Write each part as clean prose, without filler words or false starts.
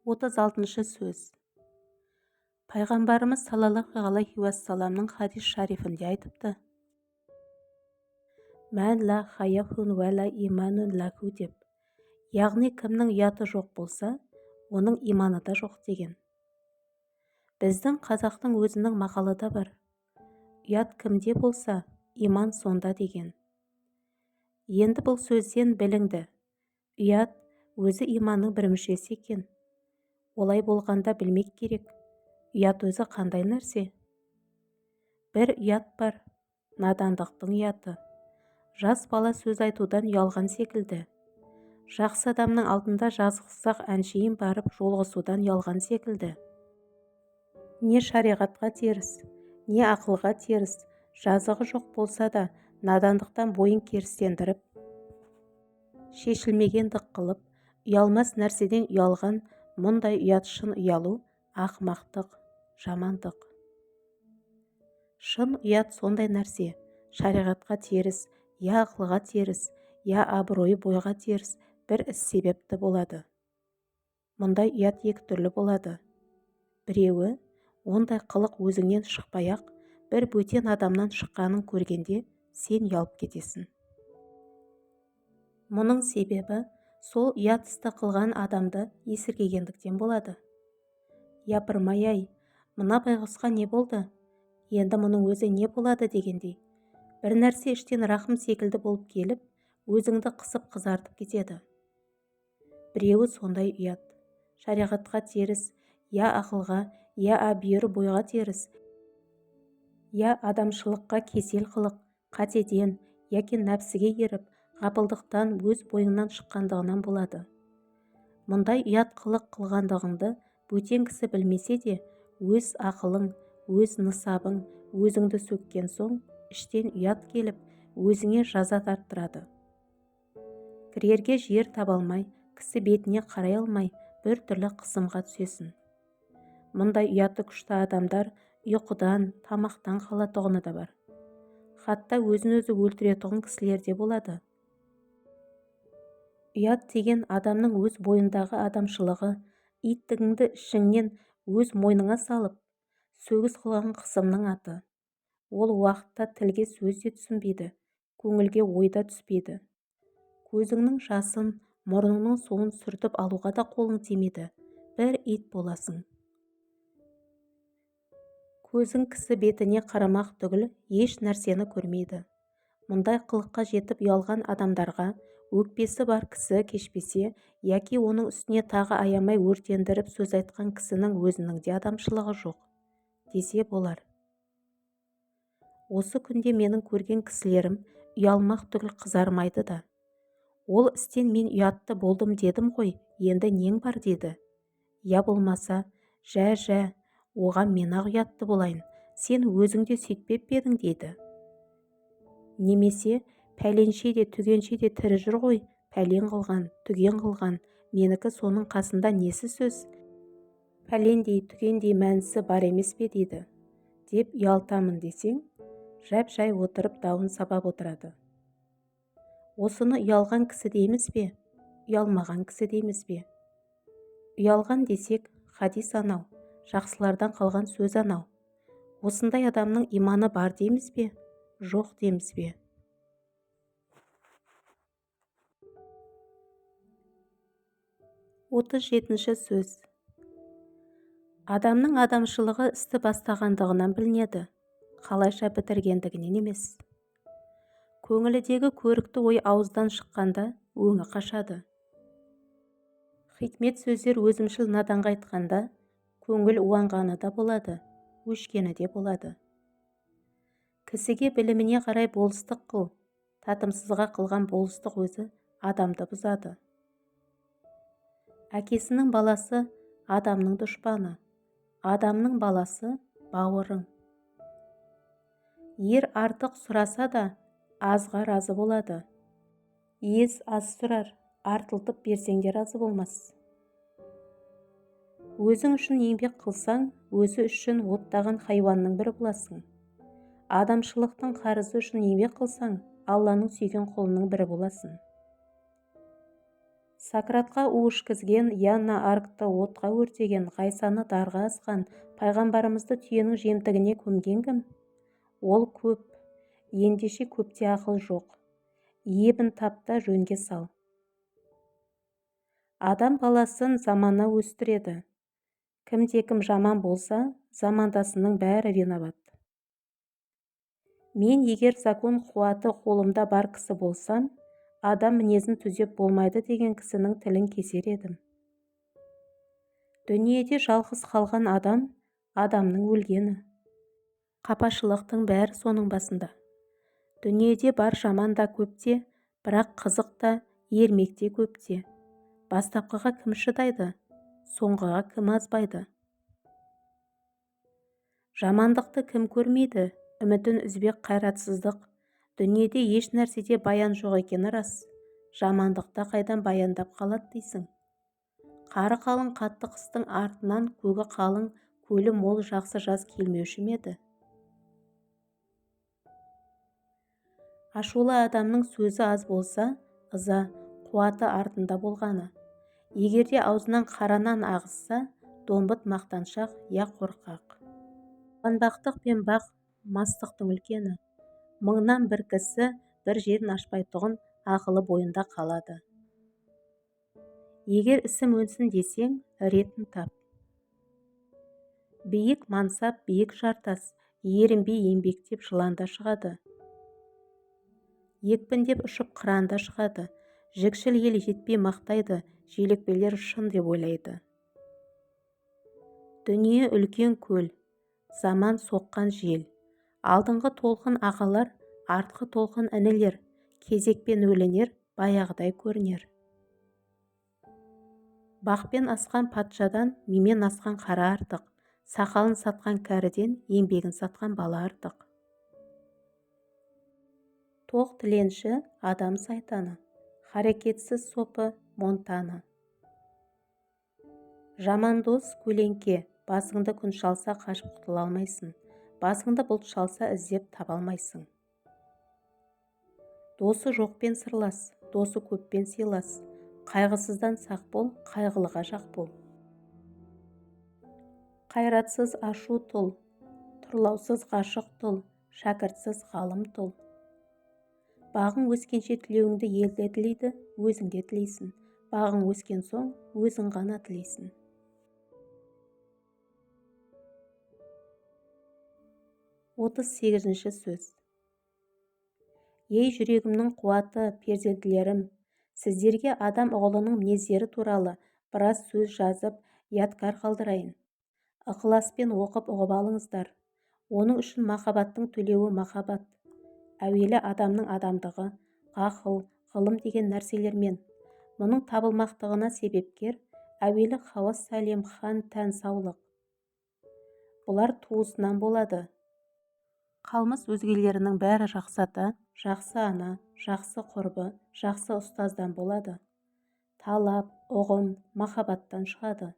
36-шы сөз. Пайғамбарымыз саллаллаху алейхи уассаламның хадис шарифінде айтыпты: «Мән ла хаяхун уә ла иманун ләху» деп, яғни кімнің ұяты жоқ болса, оның иманы да жоқ деген. Біздің қазақтың өзінің мақалы да бар: ұят кімде болса, иман сонда деген. Енді бұл сөзден біліңді, ұят өзі иманның бір мүшесі екен. Олай болғанда білмек керек, ұят өзі қандай нәрсе? Бір ұят бар, надандықтың ұяты. Жас бала сөз айтудан ұялған секілді. Жақсы адамның алдында жазықсыз-ақ әншейін барып жолығысудан ұялған секілді. Не шариғатқа теріс, не ақылға теріс, жазығы жоқ болса да надандықтан бойын керістендіріп, шешілмегендік қылып, ұялмас нәрседен ұялған мұндай ұят шын ұялу ақымақтық, жамандық. Шын ұят сондай нәрсе, шариғатқа теріс, я ақылға теріс, я абыройы бойға теріс бір іс себепті болады. Мұндай ұят екі түрлі болады. Біреуі, ондай қылық өзіңнен шықпай-ақ, бір бөтен адамнан шыққанын көргенде сен ұялып кетесің. Мұның себебі сол ұят істі қылған адамды есіркегендіктен болады. Япырмай-ай, мына байғұсқа не болды? Енді мұның өзі не болады дегендей, бір нәрсе іштен рахым секілді болып келіп, өзіңді қысып қызартып кетеді. Біреуі сондай ұят, шариғатқа теріс, я ақылға, я әбүйір бойға теріс, я адамшылыққа кесел қылық, қатеден, яки нәпсіге еріп, ғапылдықтан өз бойыңнан шыққандығынан болады. Мұндай ұят қылық қылғандығыңды бөтен кісі білмесе де, өз ақылың, өз нысабың өзіңді сөккен соң, іштен ұят келіп, өзіңе жаза тарттырады. Кірерге жер таба алмай, кісі бетіне қарай алмай, бір түрлі қысымға түсесің. Мұндай ұяты күшті адамдар ұйқыдан, тамақтан қалатұғыны да бар. Хатта өзін-өзі өлтіретұғын кісілер де болады. Ұят деген адамның өз бойындағы адамшылығы, иттігіңді ішіңнен өз мойныңа салып, сөгіс қылған қысымның аты. Ол уақытта тілге сөз де түсінбейді, көңілге ой да түспейді. Көзіңнің жасын, мұрныңның суын сүртіп алуға да қолың тимейді, бір ит боласың. Көзің кісі бетіне қарамақ түгіл еш нәрсені көрмейді. Мұндай қылыққа жетіп ұялған адамдарға өкпесі бар кісі кешпесе, яки оның үстіне тағы аямай өртендіріп сөз айтқан кісінің өзінің де адамшылығы жоқ, десе болар. Осы күнде менің көрген кісілерім ұялмақ түгіл қызармайды да. Ол істен мен ұятты болдым дедім ғой, енді нең бар деді. Я болмаса, жә-жә, оған мен-ақ ұятты болайын, сен өзің де сөйтпеп пе едің дейді. Немесе пәленше де түгенше де тірі жүр ғой, пәлен қылған, түген қылған, менікі соның қасында несі сөз? Пәлендей, түгендей мәнісі бар емес пе дейді. Деп ұялтамын десең, жап-жай отырып дауын сабап отырады. Осыны ұялған кісі дейміз бе, ұялмаған кісі дейміз бе? Ұялған десек, хадис анау, жақсылардан қалған сөз анау. Осындай адамның иманы бар дейміз бе, жоқ дейміз бе? 37-ші сөз. Адамның адамшылығы істі бастағандығынан білінеді, қалайша бітіргендігінен емес. Көңілдегі көрікті ой ауыздан шыққанда өңі қашады. Хикмет сөздер өзімшіл наданға айтқанда, көңіл уанғаны да болады, өшкені де болады. Кісіге біліміне қарай болыстық қыл, татымсызға қылған болыстық өзі адамды бұзады. Әкесінің баласы адамның дұшпаны, адамның баласы бауырың. Ер артық сұраса да азға разы болады. Ез аз сұрар, артылтып берсең де разы болмас. Өзің үшін еңбек қылсаң, өзі үшін оттаған хайуанның бірі боласың. Адамшылықтың қарызы үшін еңбек қылсаң, Алланың сүйген құлының бірі боласың. Сократқа у ішкізген, Янна Аркты отқа өртеген, Ғайсаны дарға асқан, пайғамбарымызды түйенің жемтігіне көмген кім? Ол көп. Ендеше көпте ақыл жоқ. Ебін тап та жөнге сал. Адам баласын замана өстіреді. Кімде-кім жаман болса, замандасының бәрі виноват. Мен егер закон қуаты қолымда бар кісі болсам, адам мінезін түзеп болмайды деген кісінің тілін кесер едім. Дүниеде жалғыз қалған адам, адамның өлгені. Қапашылықтың бәрі соның басында. Дүниеде бар жаман да көп те, бірақ қызық та, ермек те көп те. Бастапқыға кім шыдайды, соңғыға кім азбайды? Жамандықты кім көрмейді, үмітін үзбек қайратсыздық. Дүниеде еш нәрседе баян жоқ екені рас. Жамандықта қайдан баяндап қалады дейсің. Қары қалың қатты қыстың артынан көгі қалың, көлі мол жақсы жаз келмеуші ме еді? Ашулы адамның сөзі аз болса, ыза, қуаты артында болғаны. Егерде аузынан қара нан ағызса, домбыт мақтаншақ, я қорқақ. Қуанбақтық пен бақ мастықтың үлкені. Мыңнан бір кісі бір жерін ашпайтұғын ақылы бойында қалады. Егер ісім өнсін десең, ретін тап. Биік мансап, биік жартас, ерінбей еңбектеп жылан да шығады. Екпіндеп ұшып қыран да шығады. Жікшіл ел жетпей мақтайды, желекпелер шын деп ойлайды. Дүние үлкен көл, заман соққан жел. Алдыңғы толқын ағалар, артқы толқын інілер, кезекпен өлінер, баяғыдай көрінер. Бақпен асқан патшадан мимен асқан қара артық, сақалын сатқан кәріден еңбегін сатқан бала артық. Тоқ тіленші адам сайтаны, харекетсіз сопы Монтана. Жаман дос көлеңке, басыңды күн шалса қашып құтыла алмайсың, басыңды бұлт шалса іздеп таба алмайсың. Досы жоқпен сырлас, досы көппен сыйлас, қайғысыздан сақ бол, қайғылыға жақ бол. Қайратсыз ашу тұл, тұрлаусыз ғашық тұл, шәкіртсіз ғалым тұл. Бағың өскенше тілеуіңді ел де тілейді, өзің де тілейсің. Бағың өскен соң, өзің ғана тілейсің. 38-ші сөз. Ей жүрегімнің қуаты, перзентлерім, сіздерге адам ұғылының мінездері туралы біраз сөз жазып, ядкар қалдырайын. Ықыласпен оқып ұғып алыңыздар. Оның үшін махаббаттың төлеуі махаббат. Әуелі адамның адамдығы, ақыл, ғылым деген нәрселермен. Мұның табылмақтығына себепкер, әуелі хауас сәлем хан тән саулық. Бұлар туысынан болады. Қалмыс өзгелерінің бәрі жақсы ата, жақсы ана, жақсы құрбы, жақсы ұстаздан болады. Талап, ұғым, махаббаттан шығады.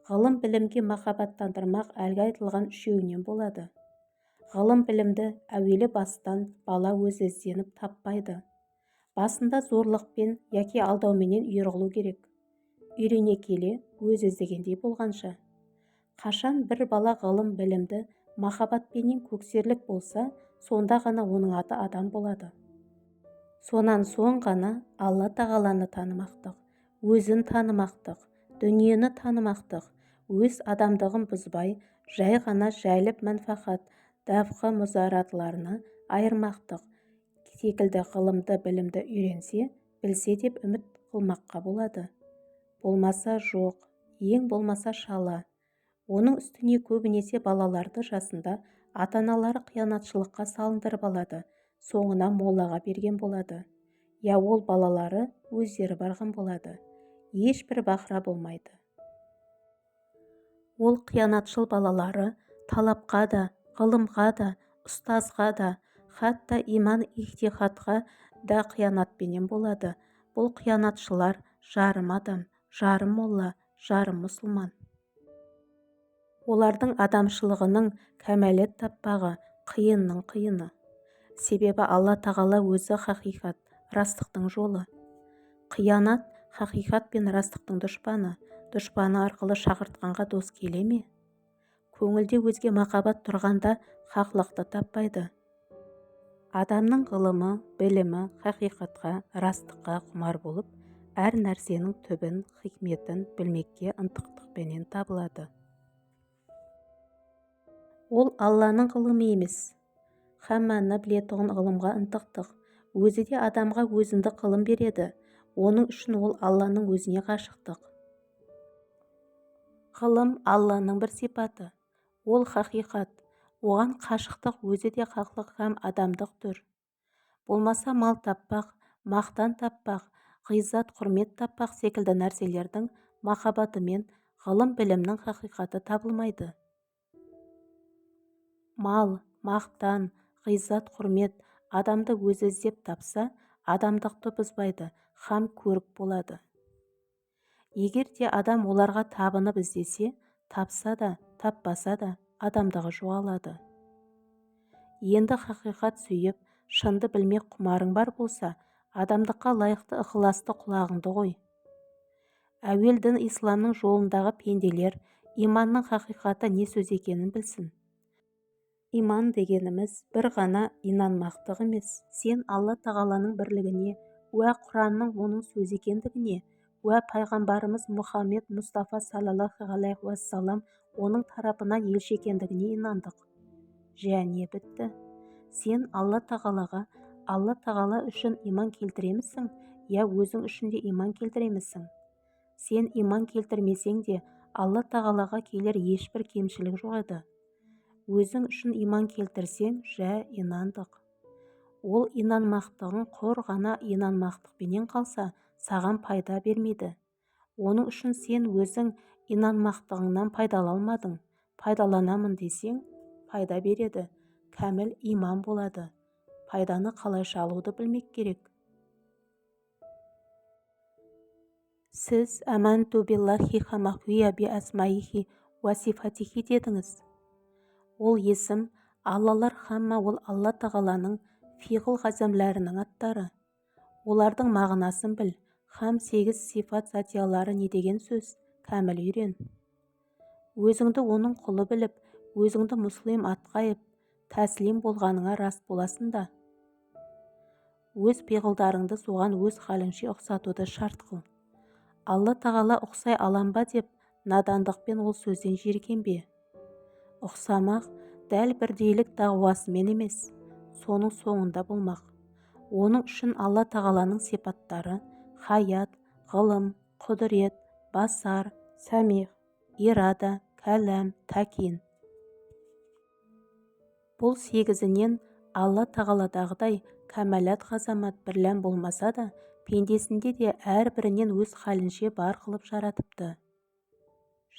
Ғылым білімге махаббаттандырмақ әлгі айтылған үшеуінен болады. Ғылым білімді әуелі бастан бала өзі ізденіп таппайды. Басында зорлықпен яки алдауменен үйірғылу керек. Үйрене келе өз іздегендей болғанша. Қашан бір бала ғылым білімді махаббатпенен көксерлік болса, сонда ғана оның аты адам болады. Сонан соң ғана Алла тағаланы танымақтық, өзін танымақтық, дүниені танымақтық, өз адамдығын бұзбай, жай ғана жәліп мәнфағат, дәфқы мұзаратларына айырмақтық секілді ғылымды білімді үйренсе, білсе деп үміт қылмаққа болады. Болмаса жоқ, ең болмаса шала. Оның үстіне көбінесе балаларды жасында ата-аналары қиянатшылыққа салындырып алады, соңынан моллаға берген болады. Я ол балалары өздері барған болады. Ешбір бақыра болмайды. Ол қиянатшыл балалары талапқа да, ғылымға да, ұстазға да, хатта иман ихтихатқа да қиянатпенен болады. Бұл қиянатшылар жарым адам, жарым молла, жарым мұсылман. Олардың адамшылығының кәмәлет таппағы қиынның қиыны. Себебі Алла тағала өзі хақиқат, растықтың жолы. Қиянат Хақиқат пен растықтың дұшпаны, дұшпаны арқылы шақыртқанға дос келе ме? Көңілде өзге махаббат тұрғанда хақлықты таппайды. Адамның ғылымы, білімі хақиқатқа, растыққа құмар болып, әр нәрсенің түбін, хикметін білмекке ынтықтықпенен табылады. Ол Алланың ғылымы емес. Хамманы білетұғын ғылымға ынтықтық. Өзі де адамға өзіндік ғылым береді. Оның үшін ол Алланың өзіне ғашықтық. Ғылым Алланың бір сипаты. Ол хақиқат. Оған қашықтық өзі де хақлық һәм адамдық түр. Болмаса мал таппақ, мақтан таппақ, ғиззат құрмет таппақ секілді нәрселердің махаббатымен ғылым білімнің хақиқаты табылмайды. Мал, мақтан, ғиззат құрмет адамды өзі іздеп тапса, адамдықты бұзбайды, һәм көрік болады. Егер де адам оларға табынып іздесе, тапса да, таппаса да, адамдығы жоғалады. Енді хақиқат сүйіп, шынды білмек құмарың бар болса, адамдыққа лайықты ықыласты құлағыңды қой. Әуел дін исламның жолындағы пенделер иманның хақиқаты не сөз екенін білсін. Иман дегеніміз бір ғана инанмақтық емес. Сен Алла Тағаланың бірлігіне, уә Құранның оның сөзі екендігіне, уә пайғамбарымыз Мұхаммед Мұстафа саллаллаху алейхи уассалам оның тарапынан елші екендігіне инандық. Және бітті. Сен Алла Тағалаға, Алла Тағала үшін иман келтіремісің, я өзің үшін де иман келтіремісің? Сен иман келтірмесең де, Алла Тағалаға келер ешбір кемшілік жоқ еді. Өзің үшін иман келтірсең, жә инандық. Ол инанмақтығың құр ғана инанмақтықпенен қалса, саған пайда бермейді. Оның үшін сен өзің инанмақтығыңнан пайдала алмадың. Пайдаланамын десең, пайда береді, кәміл иман болады. Пайданы қалайша алуды білмек керек. Сіз әмәнту биллахи хамахуия би асмаихи уа сифатихи дедіңіз. Ол есім Аллалар хамма ол Алла Тағаланың фиғыл ғазамларының аттары. Олардың мағынасын біл, хам 8 сифат затиялары не деген сөз, кәміл үйрен. Өзіңді оның құлы біліп, өзіңді мұслим атқайып, тәслим болғаныңа рас боласың да. Өз пиғылдарыңды соған өз халіңше ұқсатуды шарт қыл. Алла Тағала ұқсай алам ба деп, надандықпен ол сөзден жиіркенбе. Ұқсамақ дәл бірдейлік дағуасымен емес, соның соңында болмақ. Оның үшін Алла Тағаланың сипаттары хаят, ғылым, құдірет, басар, сәмиғ, ирада, кәләм, тәкин. Бұл сегізінен Алла Тағаладағыдай кәмәлат ғазамат бірлән болмаса да, пендесінде де әрбірінен өз халінше бар қылып жаратыпты.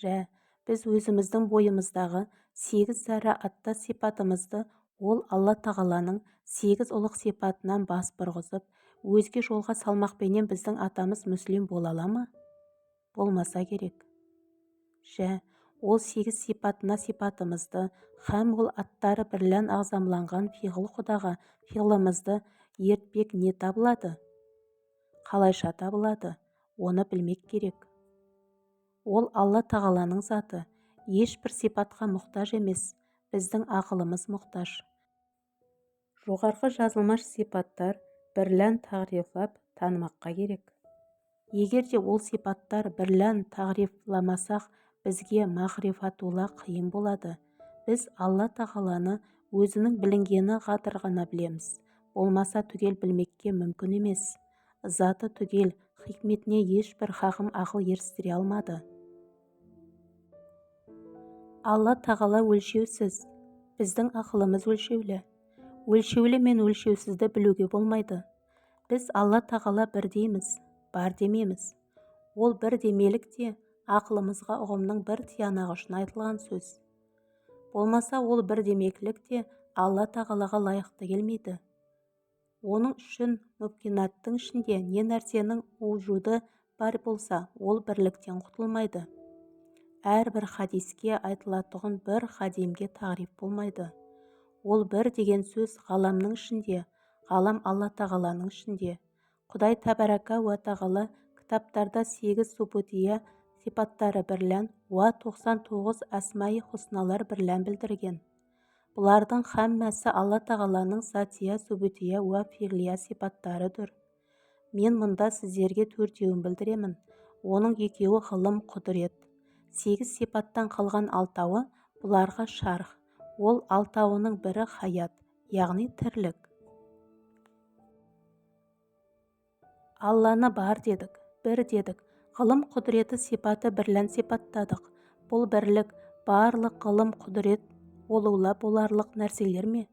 Жә, біз өзіміздің бойымыздағы 8 зәрі атта сипатымызды ол Алла Тағаланың 8 ұлық сипатынан бас бұрғызып, өзге жолға салмақпенен біздің атамыз мүслим бола ала ма? Болмаса керек. Жә, ол 8 сипатына сипатымызды, хәм ол аттары бірлән ағзамланған фиғыл құдаға фиғылымызды ертпек не табылады? Қалайша табылады? Оны білмек керек. Ол Алла Тағаланың заты, ешбір сипатқа мұқтаж емес, біздің ақылымыз мұқтаж. Жоғарғы жазылмаш сипаттар бірлән тағрифлап танымаққа керек. Егер де ол сипаттар бірлән тағрифламасақ, бізге мағрифатулла қиын болады. Біз Алла Тағаланы өзінің білінгені қадір ғана білеміз. Болмаса түгел білмекке мүмкін емес. Заты түгел, хикметіне ешбір хақым ақыл ерістіре алмады. Алла Тағала өлшеусіз, біздің ақылымыз өлшеулі. Өлшеулі мен өлшеусізді білуге болмайды. Біз Алла Тағала бір дейміз, бар демейміз. Ол бір демелік те ақылымызға ұғымның бір тиянағы үшін айтылған сөз. Болмаса ол бір демеклік те Алла Тағалаға лайықты келмейді. Оның үшін мүмкинаттың ішінде не нәрсенің уджуды бар болса, ол бірліктен құтылмайды. Әрбір хадиске айтылатұғын бір хадимге тағриф болмайды. Ол бір деген сөз ғаламның ішінде, ғалам Алла Тағаланың ішінде. Құдай тәбарака уә тағала Кітаптарда 8 субутия сипаттары бірлән уа 99 әсмаи хусналар бірлән білдірген. Бұлардың хаммасы Алла Тағаланың затия, субутия уа фиғлия сипаттарыдыр. Мен мұнда сіздерге 4-еуін білдіремін. Оның 2-еуі ғылым, құдірет. 8 сипаттан қалған 6-ауы бұларға шарх. Ол 6-ауының бірі хаят, яғни тірлік. Алланы бар дедік, бір дедік, ғылым құдіреті сипаты бірлән сипаттадық. Бұл бірлік барлық ғылым құдірет олула боларлық нәрселер ме?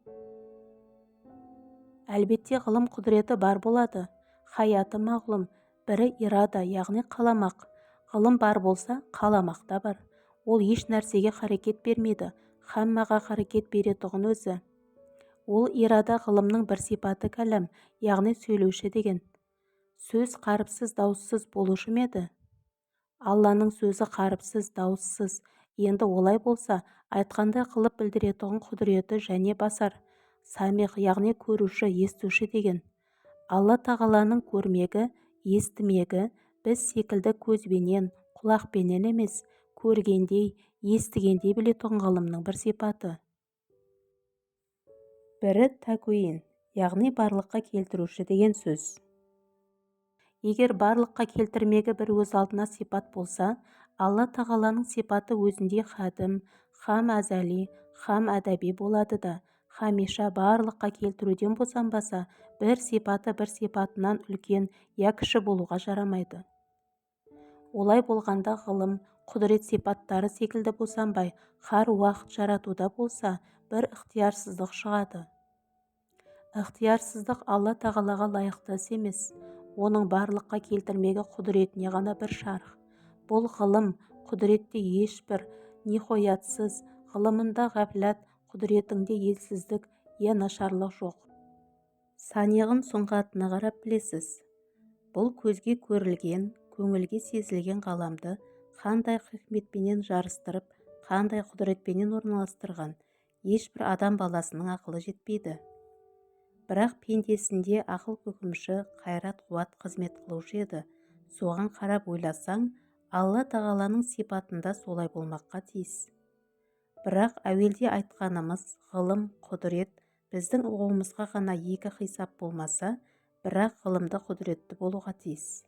Әлбетте ғылым құдіреті бар болады. Хаяты мағлұм, бірі ирада, яғни қаламақ. Ғылым бар болса, қаламақ та бар. Ол еш нәрсеге харекет бермейді, хаммаға харекет беретұғын өзі. Ол ирада ғылымның бір сипаты кәләм, яғни сөйлеуші деген. Сөз қаріпсіз, дауыссыз болушы ма еді? Алланың сөзі қаріпсіз, дауыссыз. Енді олай болса, айтқандай қылып білдіретұғын құдіреті және басар. Самиғ, яғни көруші, естуші деген. Алла Тағаланың көрмегі, естімегі біз секілді көзбенен, құлақпенен емес, көргендей, естігендей білетұғын ғылымның бір сипаты. Бірі тәкуин, яғни барлыққа келтіруші деген сөз. Егер барлыққа келтірмегі бір өз алдына сипат болса, Алла Тағаланың сипаты өзінде хадім, хам әзәли, хам әдәби болады да, хамиша барлыққа келтіруден босанбаса, бір сипаты бір сипатынан үлкен я кіші болуға жарамайды. Олай болғанда ғылым, құдірет сипаттары секілді босанбай, хар уақыт жаратуда болса, бір ықтиярсыздық шығады. Ықтиярсыздық Алла Тағалаға лайықты іс емес. Оның барлыққа келтірмегі құдіретіне ғана бір шарх. Бұл ғылым, құдіретте ешбір нихоятсыз, ғылымында ғафлат, құдіретінде елсіздік, я нашарлық жоқ. Саниғын сұңғатына қарап білесіз. Бұл көзге көрілген, көңілге сезілген ғаламды қандай хикметпенен жарыстырып, қандай құдіретпенен орналастырған, ешбір адам баласының ақылы жетпейді. Бірақ пендесінде ақыл көкімші, қайрат қуат қызмет қылушы еді. Соған қарап ойласаң, Алла Тағаланың сипатында солай болмаққа тиіс. Бірақ әуелде айтқанымыз ғылым, құдірет біздің ұғуымызға ғана екі хисап болмаса, бірақ ғылымды құдіретті болуға тиіс.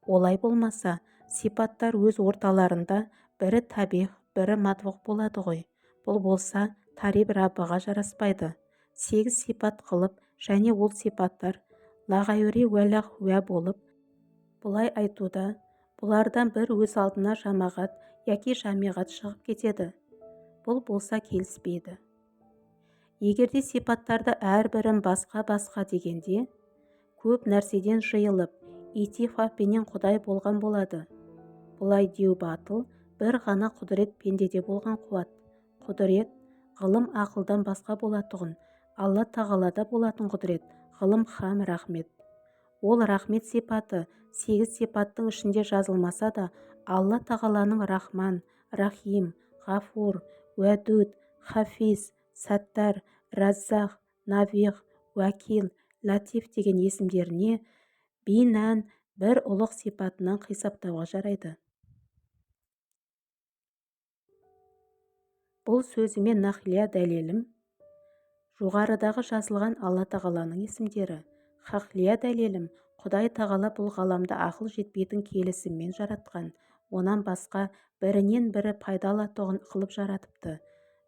Олай болмаса, сипаттар өз орталарында бірі табиғ, бірі матбуғ болады ғой. Бұл болса, тариб Раббыға жараспайды. 8 сипат қылып, және ол сипаттар лағайри уәләх уә болып, бұлай айтуда бұлардан бір өз алдына жамағат яки жамиғат шығып кетеді. Бұл болса келіспейді. Егерде сипаттарды әрбірін басқа-басқа дегенде, көп нәрседен жиылып, итифақпенен Құдай болған болады. Бұлай деу батыл, бір ғана құдірет пендеде болған қуат. Құдірет, ғылым ақылдан басқа болатұғын, Алла Тағалада болатын құдірет, ғылым хам рахмет. Ол рахмет сипаты 8 сипаттың ішінде жазылмаса да, Алла Тағаланың Рахман, Рахим, Ғафур, Уәдуд, Хафиз, Саттар, Раззақ, Навиғ, Уәкил, Латиф деген есімдеріне бинән бір ұлық сипатынан қисаптауға жарайды. Бұл сөзіме нақлия дәлелім жоғарыдағы жазылған Алла Тағаланың есімдері. Хақлия дәлелім Құдай Тағала бұл ғаламды ақыл жетпейтін келісіммен жаратқан, онан басқа бірінен бірі пайда алатұғын қылып жаратыпты.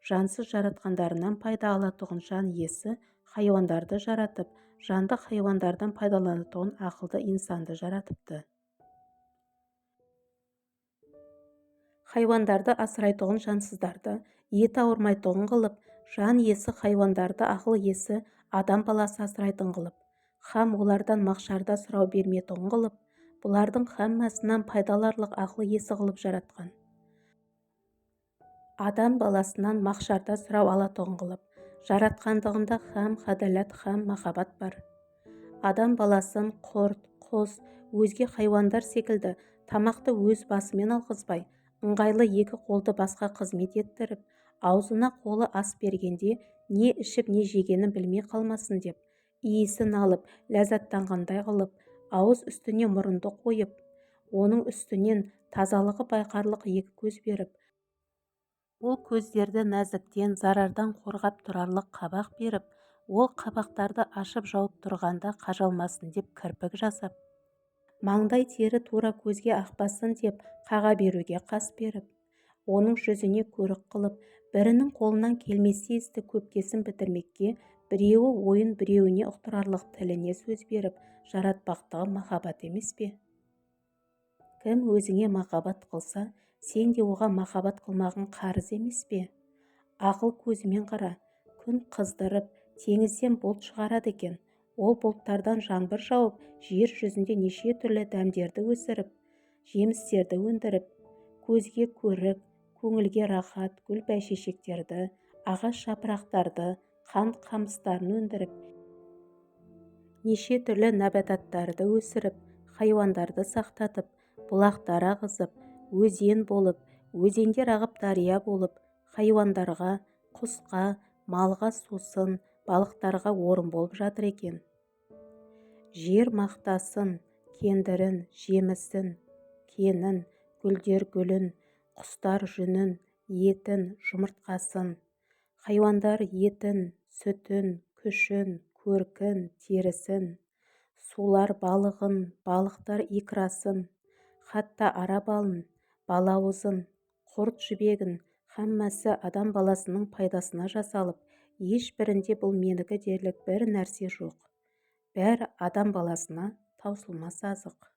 Жансыз жаратқандарынан пайда алатұғын жан иесі хайуандарды жаратып, жанды хайуандардан пайдаланатұғын ақылды инсанды жаратыпты. Хайуандарды асырайтұғын жансыздарды еті ауырмайтұғын қылып, жан иесі хайуандарды ақыл иесі адам баласы асырайтын қылып, хам олардан мақшарда сұрау берметұғын қылып, бұлардың хаммасынан пайдаларлық ақыл иесі қылып жаратқан. Адам баласынан мақшарда сұрау алатұғын қылып, жаратқандығында хам хадалат, хам махаббат бар. Адам баласын құрт, құс, өзге хайуандар секілді тамақты өз басымен алғызбай, ыңғайлы екі қолды басқа қызмет еттіріп, аузына қолы ас бергенде не ішіп не жегенін білмей қалмасын деп, иісін алып, ләззаттанғандай қылып, ауыз үстіне мұрынды қойып, Оның үстінен тазалығы байқарлық екі көз беріп, ол көздерді нәзіктен, зарардан қорғап тұрарлық қабақ беріп, ол қабақтарды ашып-жауып тұрғанда қажалмасын деп кірпік жасап, маңдай тері тура көзге ақпасын деп қаға беруге қас беріп, оның жүзіне көрік қылып, бірінің қолынан келместей істі көпкесін бітірмекке, біреуі ойын біреуіне ұқтырарлық тіліне сөз беріп, жаратпақтығы махаббат емес пе? Кім өзіңе махаббат қылса, сен де оған махаббат қылмағың қарыз емес пе? Ақыл көзімен қара, күн қыздырып, теңізден бұлт шығарады екен. Ол бұлттардан жаңбыр жауып, жер жүзінде неше түрлі дәмдерді өсіріп, жемістерді өндіріп, көзге көрік, көңілге рахат гүл бәйшешектерді, ағаш жапырақтарды, қант қамыстарын өндіріп, неше түрлі нәбататтарды өсіріп, хайуандарды сақтатып, бұлақтар ағызып, өзен болып, өзендер ағып дария болып, хайуандарға, құсқа, малға сусын, балықтарға орын болып жатыр екен. Жер мақтасын, кендірін, жемісін, кенін, гүлдер гүлін, құстар жүнін, етін, жұмыртқасын, хайуандар етін, сүтін, күшін, көркін, терісін, сулар балығын, балықтар икрасын, хатта ара балын, балауызын, құрт жібегін, хаммасы адам баласының пайдасына жасалып, ешбірінде бұл менікі дерлік бір нәрсе жоқ. Бәрі адам баласына таусылмас азық.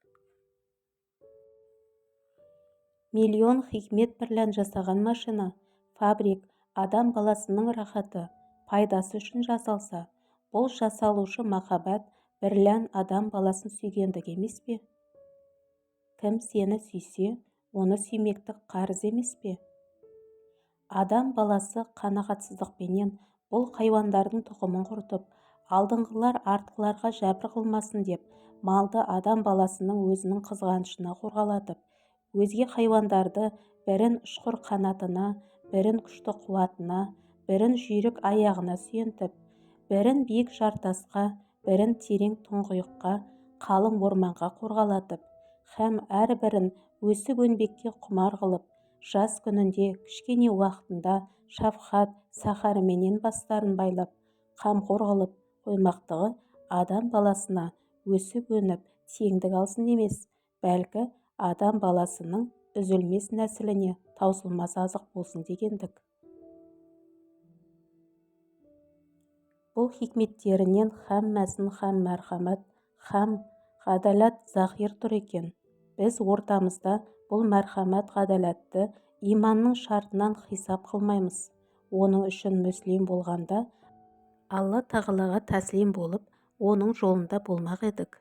Миллион хикмет бірлән жасаған машина, фабрик адам баласының рахаты, пайдасы үшін жасалса, бұл жасалушы махаббат бірлән адам баласын сүйгендік емес пе? Кім сені сүйсе, оны сүймектік қарыз емес пе? Адам баласы қанағатсыздықпенен бұл хайуандардың тұқымын құртып, алдыңғылар артқыларға жәбір қылмасын деп, малды адам баласының өзінің қызғанышына қорғалатып, өзге хайуандарды бірін ұшқыр қанатына, бірін күшті қуатына, бірін жүйрік аяғына сүйентіп, бірін биік жартасқа, бірін терең тұңғиыққа, қалың орманға қорғалатып, һәм әрбірін өсіп-өнбекке құмар қылып, жас күнінде кішкене уақытында шафқат сахарыменен бастарын байлап, қамқор қылып қоймақтығы адам баласына өсіп-өніп теңдік алсын емес, бәлкі адам баласының үзілмес нәсіліне таусылмас азық болсын дегендік. Бұл хикметтерінен хаммасын хам мәрхамат, хам ғадалат захир тұр екен. Біз ортамызда бұл мәрхамат ғадалатты иманның шартынан хисап қылмаймыз. Оның үшін мүслим болғанда Алла тағалаға тәслим болып, оның жолында болмақ едік.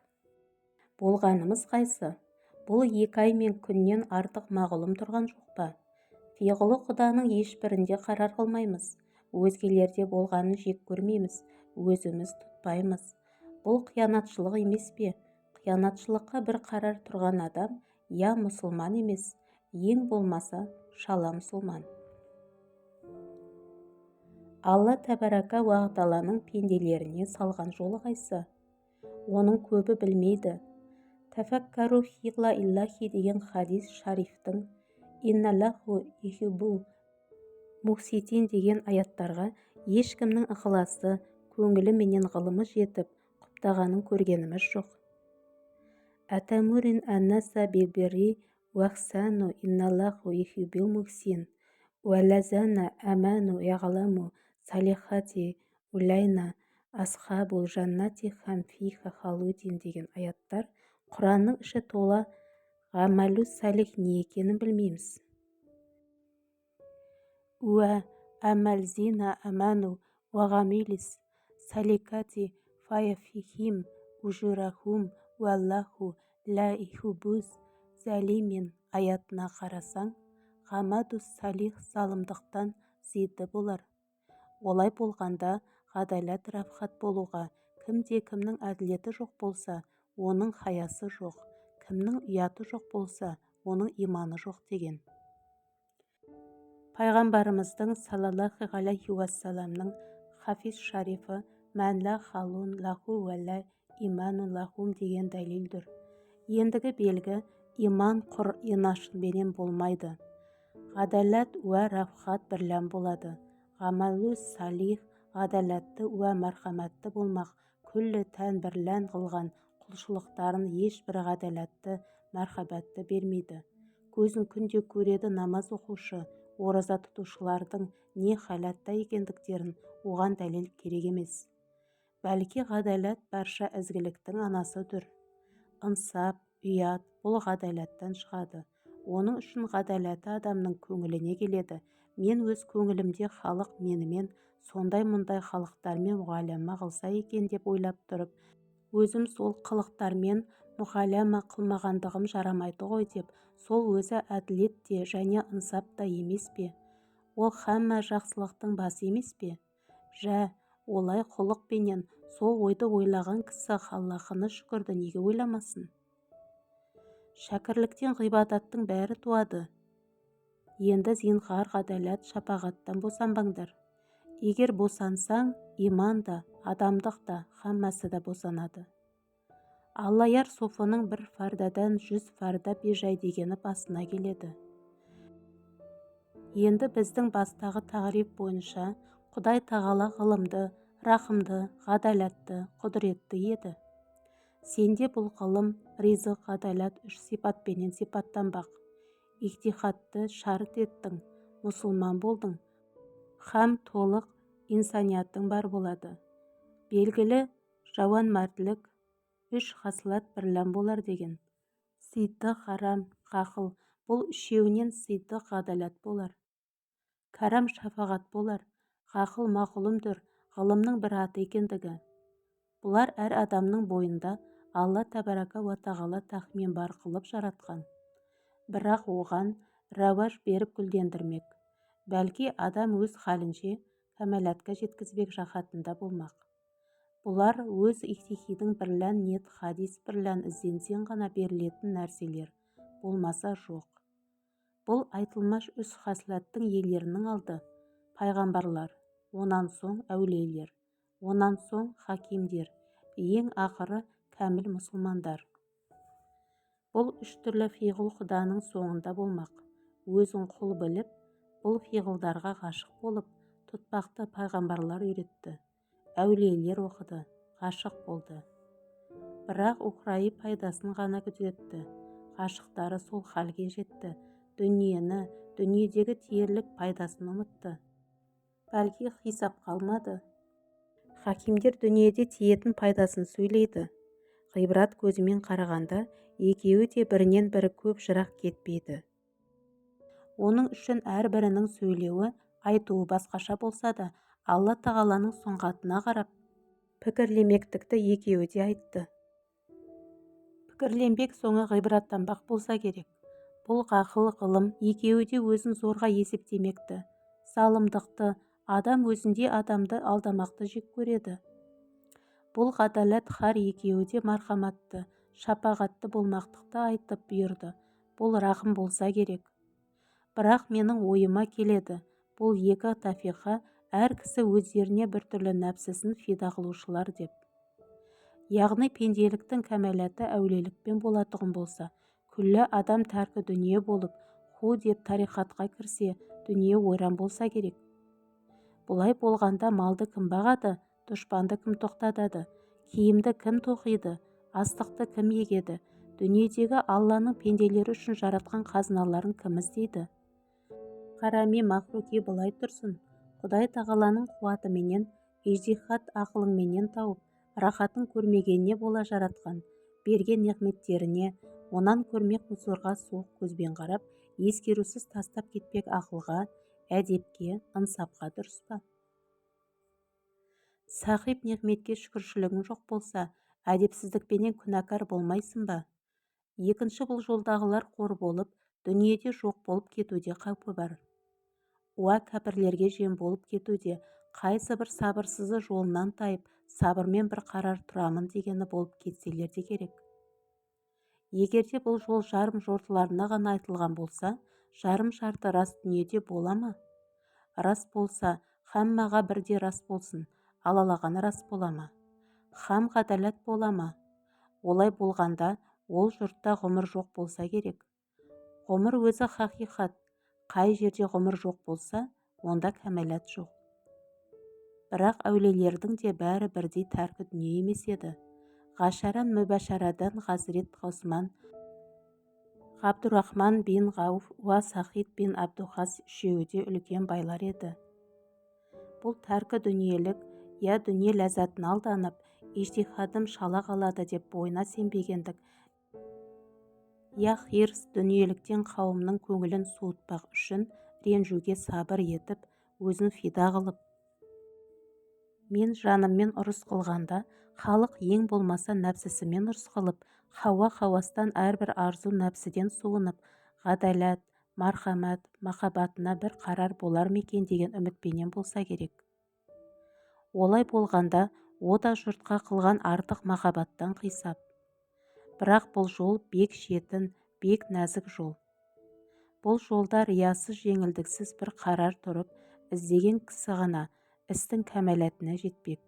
Болғанымыз қайсы? Бұл екі ай мен күннен артық мағлұм тұрған жоқ па? Фиғылы құданың ешбірінде қарар қылмаймыз. Өзгелерде болғанын жек көрмейміз, өзіміз тұтпаймыз. Бұл қиянатшылық емес пе? Қиянатшылыққа бір қарар тұрған адам я мұсылман емес, ең болмаса шала мұсылман. Алла тәбарака уа тағаланың пенделеріне салған жолы қайсы? Оның көбі білмейді. Тәфәккәру фиғла иллахи деген хадис шарифтің инналлаху юхиббул мухситин деген аяттарға ешкімнің ықыласы, көңілі менен ғылымы жетіп, құптағанын көргеніміз жоқ. Әтәмурин әннаса билбирри уәхсану инналлаху юхиббул мухсин уәлләзана аману яғламу салихати улайна асхабул жаннати хам фиха халудин деген аяттар Құранның іші тола ғамалу салих не екенін білмейміз. Уә әмәлзина аману уағамилис саликати фаяфихим ужурахум уаллаху ла юхиббуз залимин аятына қарасаң, ғамаду салих залымдықтан зидді болар. Олай болғанда ғадалат рафхат болуға, кімде кімнің әділеті жоқ болса, оның хаясы жоқ, кімнің ұяты жоқ болса, оның иманы жоқ деген. Пайғамбарымыздың саллаллаху алейхи уассаламның хафиз шарифі мән ла халун лаху уә ла иманун лахум деген дәлелдір. Ендігі белгі Иман құр инашынменен болмайды. Ғадаләт уә рафқат бірлән болады. Ғамалу салих ғадаләтті уә мәрхәмәтті болмақ күллі тән бірлән қылған құлшылықтарын ешбір ғадаләтті, мәрхәмәтті бермейді. Көзің күнде көреді намаз оқушы, ораза тұтушылардың не халатта екендіктерін, оған дәлел керек емес. Бәлки ғадаләт барша ізгіліктің анасыдыр. Ынсап, ұят бұл ғадаләттен шығады. Оның үшін ғадаләті адамның көңіліне келеді. Мен өз көңілімде халық менімен сондай-мұндай халықтармен мұғалама қылса екен деп ойлап тұрып, өзім сол қылықтармен мұғалама қылмағандығым жарамайды ғой деп, сол өзі әділет те және ынсап та емес пе? Ол хамма жақсылықтың басы емес пе? Жә, олай құлықпенен сол ойды ойлаған кісі Халлақыны шүкірді неге ойламасын? Шәкірліктен ғибадаттың бәрі туады. Енді зинһар ғадаләт шапағаттан босанбаңдар. Егер босансаң, иман да, адамдық та, хаммасы да босанады. Аллаяр софының бір фардадан 100 фарда бежай дегені басына келеді. Енді біздің бастағы тағриф бойынша Құдай тағала ғылымды, рахымды, ғадаләтті, құдіретті еді. Сенде бұл ғылым, ризық, ғадаләт үш сипатпенен сипаттанбақ. Ijtihadты шарт еттің, мұсылман болдың, хам толық инсаниятың бар болады. Белгілі жауанмәртлік үш хасылат бірлән болар деген. Сиддық, харам, ғақыл бұл үшеуінен сиддық ғадаләт болар. Кәрам шафағат болар. Ғақыл мағлұмдыр, ғылымның бір аты екендігі. Бұлар әр адамның бойында Алла тәбарака уа тағала тахмин бар қылып жаратқан. Бірақ оған рауаж беріп гүлдендірмек. Бәлки адам өз халінше кәмәләтке жеткізбек жаһатында болмақ. Бұлар өз ijtihidың бірлән нет хадис бірлән ізденсең ғана берілетін нәрселер, болмаса жоқ. Бұл айтылмаш үш хаслаттың иелерінің алды пайғамбарлар, онан соң әулиелер, онан соң хакимдер, ең ақыры кәміл мұсылмандар. Бұл үш түрлі фиғыл құданың соңында болмақ. Өзін құл біліп, бұл фиғылдарға ғашық болып, тұтпақты пайғамбарлар үйретті. Әулиелер оқыды, ғашық болды. Бірақ ухрайы пайдасын ғана күзетті. Ғашықтары сол халге жетті. Дүниені, дүниедегі тиерлік пайдасын ұмытты. Бәлки хисапқа алмады. Хакимдер дүниеде тиетін пайдасын сөйлейді. Ғибрат көзімен қарағанда, екеуі де бірінен бірі көп жырақ кетпейді. Оның үшін әрбірінің сөйлеуі, айтуы басқаша болса да, Алла тағаланың сұңғатына қарап, пікірлемектікті екеуі де айтты. Пікірленбек соңы ғибраттанбақ болса керек. Бұл ғақыл, ғылым екеуі де өзін зорға есептемекті. Залымдықты, адам өзінде адамды алдамақты жек көреді. Бұл ғадаләт хар екеуі де мархаматты, шапағатты болмақтықты айтып бұйырды. Бұл рахым болса керек. Бірақ менің ойыма келеді, бұл екі тафиға әр кісі өздеріне бір түрлі нәпсісін фида қылушылар деп. Яғни пенделіктің кәмәләті әулиелікпен болатұғын болса, күллі адам тәркі дүние болып, ху деп тарихатқа кірсе, дүние ойран болса керек. Бұлай болғанда малды кім бағады, дұшпанды кім тоқтатады, киімді кім тоқиды, астықты кім егеді, дүниедегі Алланың пенделері үшін жаратқан қазыналарын кім іздейді? Қарами мақлұки былай тұрсын, Құдай тағаланың қуатыменен, ижтихад ақылыңменен тауып, рахатын көрмегеніне бола жаратқан, берген нығметтеріне, онан көрмек зорға суық көзбен қарап, ескерусіз тастап кетпек ақылға, әдепке, ынсапқа дұрыс па? Сахиб нығметке шүкіршілігің жоқ болса, әдепсіздікпенен күнәкар болмайсың ба? Екінші бұл жолдағылар қор болып, дүниеде жоқ болып кетуде қаупі бар. Уа кәпірлерге жем болып кетуде, қайсы бір сабырсызы жолынан тайып, сабырмен бір қарар тұрамын дегені болып кетселер де керек. Егерде бұл жол жарым жортыларына ғана айтылған болса, жарым жарты рас дүниеде бола ма? Рас болса, хаммаға бірде рас болсын, алалағаны рас бола ма? Хам ғадаләт бола ма? Олай болғанда, Ол жұртта ғұмыр жоқ болса керек. Ғұмыр өзі хақиқат. Қай жерде ғұмыр жоқ болса, онда кәмәлат жоқ. Бірақ әулиелердің де бәрі бірдей тәркі дүние емес еді. Ғашаран мүбашарадан Ғазірет Ғосман, Ғабдурахман бин Ғауф уа Сахид бин Абдухас үшеуі де үлкен байлар еді. Бұл тәркі дүниелік, я дүние ләззатына алданып, ижтихадым шала қалады деп бойына сенбегендік, я хирс дүниеліктен қауымның көңілін суытпақ үшін ренжуге сабыр етіп, өзін фида қылып, мен жаныммен ұрыс қылғанда, халық ең болмаса нәпсісімен ұрыс қылып, хауа хауастан әрбір арзу нәпсіден суынып, ғадалат, мархамат, махаббатына бір қарар болар ма екен деген үмітпенен болса керек. Олай болғанда, о да жұртқа қылған артық махаббаттан қисап. Бірақ бұл жол бек шетін, бек нәзік жол. Бұл жолда риясыз, жеңілдіксіз бір қарар тұрып, іздеген кісі ғана істің кәмәләтіне жетпек.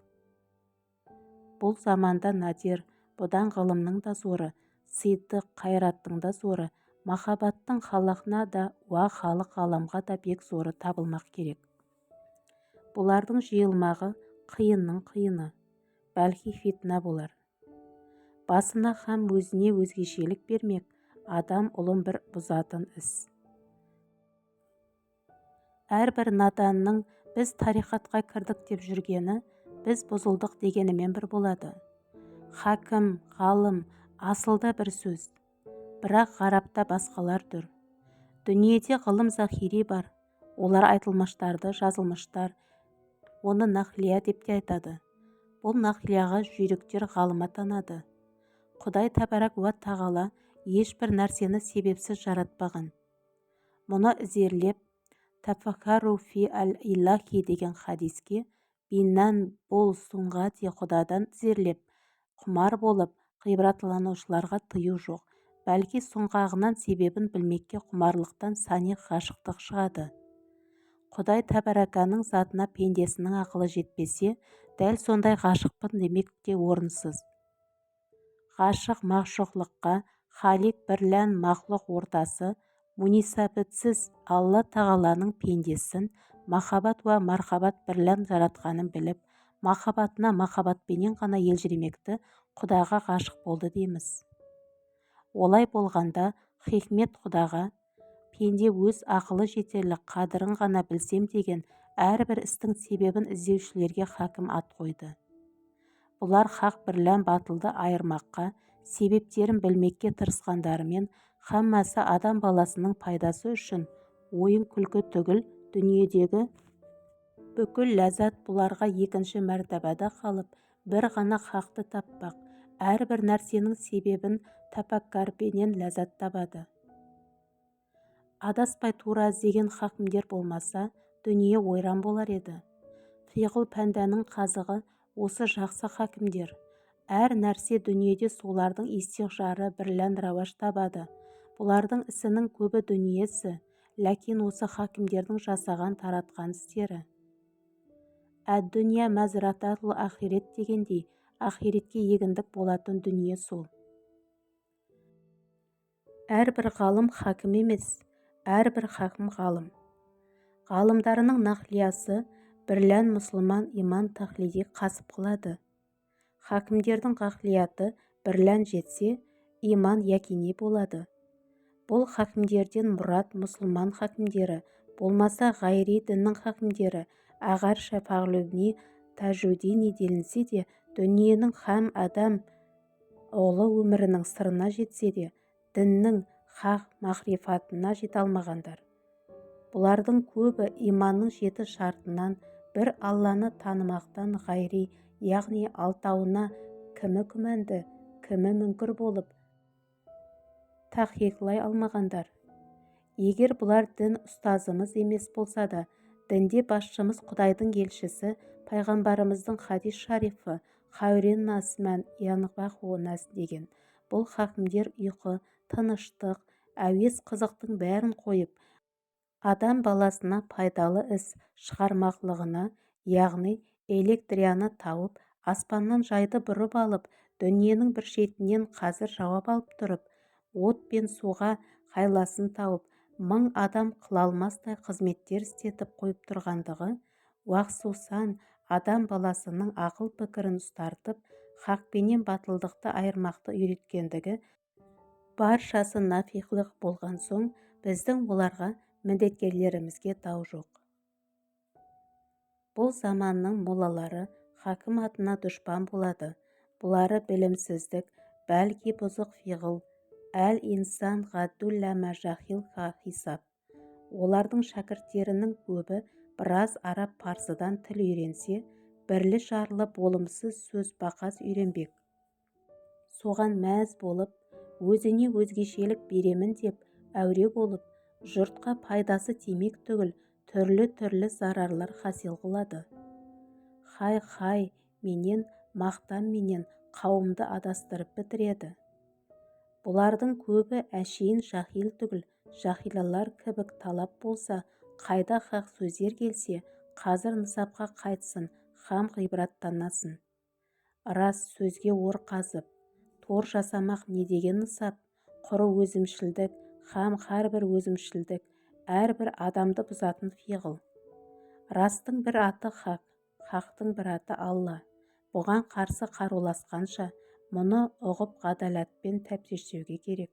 Бұл заманда надир, бұдан ғылымның да зоры, сыйдық қайраттың да зоры, махаббаттың халықына да уа халық ғаламға да бек зоры табылмақ керек. Бұлардың жиылмағы қиынның қиыны, бәлки фитна болар. Басына һәм өзіне өзгешелік бермек, адам ұлын бір бұзатын іс. Әрбір наданның біз тариқатқа кірдік деп жүргені, біз бұзылдық дегенімен бір болады. Хакім, ғалым, асылда бір сөз, бірақ ғарапта басқалар тұр. Дүниеде ғылым захири бар, олар айтылмыштарды жазылмыштар, оны нақлия деп те айтады. Бұл нақлияға жүйріктер ғалым атанады. Құдай тәбәрак уа тағала ешбір нәрсені себепсіз жаратпаған. Мұны ізерлеп, тафаккару фи әл-илахи деген хадиске биннан бол сұңғати құдадан ізерлеп, құмар болып, ғибратланушыларға тыю жоқ, бәлки сұңғағынан себебін білмекке құмарлықтан сани ғашықтық шығады. Құдай тәбәрәканың затына пендесінің ақылы жетпесе, дәл сондай ғашықпын демек те орынсыз. Ғашық мағшуқлыққа халик бірлән мақлұқ ортасы мунисабітсіз Алла тағаланың пендесін махаббат уа мархабат бірлән жаратқанын біліп, махаббатына махаббатпенен ғана елжіремекті Құдайға ғашық болды дейміз. Олай болғанда хикмет Құдаға пенде өз ақылы жетерлік қадірін ғана білсем деген әрбір істің себебін іздеушілерге хакім ат қойды. Бұлар хақ бірлән батылды айырмаққа, себептерін білмекке тырысқандарымен хаммасы адам баласының пайдасы үшін ойын күлкі түгіл дүниедегі бүкіл ләззат бұларға екінші мәртабада қалып, бір ғана хақты таппақ, әрбір нәрсенің себебін тәпәккарпенен ләззат табады. Адаспай тура іздеген хакімдер болмаса, дүние ойран болар еді. Фиғыл пәндәнің қазығы осы жақсы хакімдер. Әр нәрсе дүниеде солардың истихжары бірлән рауаж табады. Бұлардың ісінің көбі дүниесі, ләкин осы хакімдердің жасаған таратқан істері. Әд-дүния мәзрататул ақирет дегендей, ақиретке егіндік болатын дүние сол. Әрбір ғалым хакім емес, әрбір хакім ғалым. Ғалымдарының нақлиясы бірлән мұсылман иман тақлиди қасып қылады. Хакімдердің ғақлияты бірлән жетсе, иман якини болады. Бұл хакімдерден мұрат мұсылман хакімдері, болмаса ғайри діннің хакімдері, ағарша фағлүбни тажудини делінсе де, дүниенің хам адам ұлы өмірінің сырына жетсе де, діннің хақ мағрифатына жете алмағандар. Бұлардың көбі иманның жеті шартынан бір Алланы танымақтан ғайри, яғни алтауына кімі күмәнді, кімі мүңкір болып, тахқиқлай алмағандар. Егер бұлар дін ұстазымыз емес болса да, дінде басшымыз Құдайдың елшісі, пайғамбарымыздың хадис шарифі «Хайрун нас мән янфағу нас» деген. Бұл хакімдер ұйқы, тыныштық, әуес қызықтың бәрін қойып, адам баласына пайдалы іс шығармақлығына, яғни электрияны тауып, аспаннан жайды бұрып алып, Дүниенің бір шетінен қазір жауап алып тұрып, от пен суға хайласын тауып, мың адам қыла алмастай қызметтер істетіп қойып тұрғандығы, уақсусан адам баласының ақыл-пікірін ұстартып, хақ пенен батылдықты айырмақты үйреткендігі баршасы нафиғлық болған соң, біздің оларға міндеткерлерімізге дау жоқ. Бұл заманның молалары хакім атына дұшпан болады. Бұлары білімсіздік, бәлки бұзық фиғыл, әл-инсан ғаддул-ләмә жахил хисап. Олардың шәкірттерінің көбі біраз араб-парсыдан тіл үйренсе, бірлі-жарлы болымсыз сөз бақас үйренбек. Соған мәз болып, өзіне өзгешелік беремін деп әуре болып, жұртқа пайдасы тимек түгіл, түрлі-түрлі зарарлар хасил қылады. Хай-хай менен мақтан менен қауымды адастырып бітіреді. Бұлардың көбі әшейін жахил түгіл, жахилалар кібік талап болса, қайда хақ сөздер келсе, қазір нысапқа қайтсын, хам ғибраттанасын. Рас сөзге ор қазып, тор жасамақ не деген нысап, құры өзімшілдік, хам әрбір өзімшілдік, әрбір адамды бұзатын фиғыл. Растың бір аты хақ, хақтың бір аты Алла. Бұған қарсы қаруласқанша, мұны ұғып ғадалатпен тәптіштеуге керек.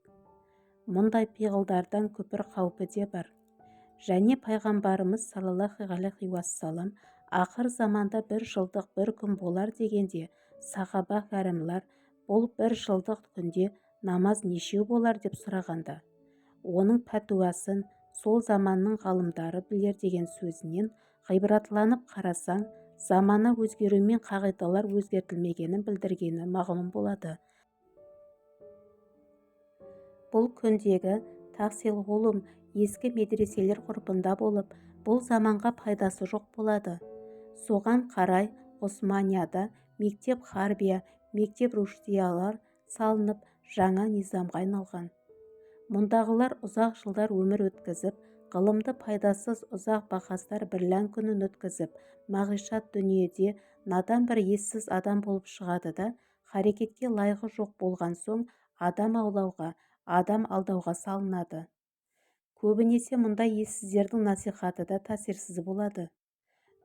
Мұндай пиғылдардан күпір қаупі де бар. Және пайғамбарымыз саллаллаху алейхи уассалам ақыр заманда бір жылдық бір күн болар дегенде, сахаба кәрімлар бұл бір жылдық күнде намаз нешеу болар деп сұрағанда, оның пәтуасын сол заманның ғалымдары білер деген сөзінен ғибратланып қарасаң, замана өзгерумен қағидалар өзгертілмегенін білдіргені мағлұм болады. Бұл күндегі тахсил-ғулум ескі медреселер ғұрпында болып, бұл заманға пайдасы жоқ болады. Соған қарай Ғұсманияда мектеп харбия, мектеп рушдиялар салынып, жаңа низамға айналған. Мұндағылар ұзақ жылдар өмір өткізіп, ғылымды пайдасыз ұзақ бақастар бірлән күнін өткізіп, мағишат дүниеде надан бір ессіз адам болып шығады да, харекетке лайығы жоқ болған соң адам аулауға, адам алдауға салынады. Көбінесе мұндай ессіздердің насихаты да тәсірсіз болады.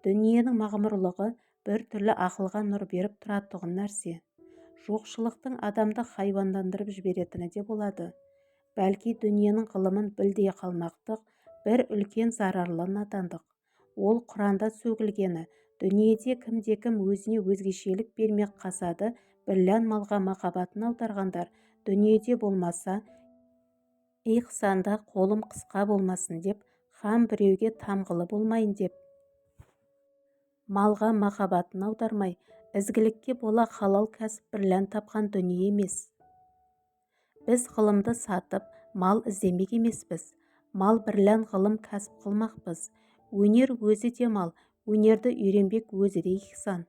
Дүниенің мағмұрлығы бір түрлі ақылға нұр беріп тұратұғын нәрсе. Жоқшылықтың адамды хайуандандырып жіберетіні де болады. Бәлки дүниенің ғылымын білдей қалмақтық бір үлкен зарарлы надандық. Ол Құранда сөгілгені, дүниеде кімде-кім өзіне өзгешелік бермек қасады бірлән малға махаббатын аударғандар, дүниеде болмаса, ихсанда қолым қысқа болмасын деп, хам біреуге тамғылы болмайын деп, малға махаббатын аудармай, ізгілікке бола халал кәсіп бірлән тапқан дүние емес. Біз ғылымды сатып, мал іздемек емеспіз. Мал бірлән ғылым кәсіп қылмақпыз. Өнер өзі де мал, өнерді үйренбек өзі де ихсан.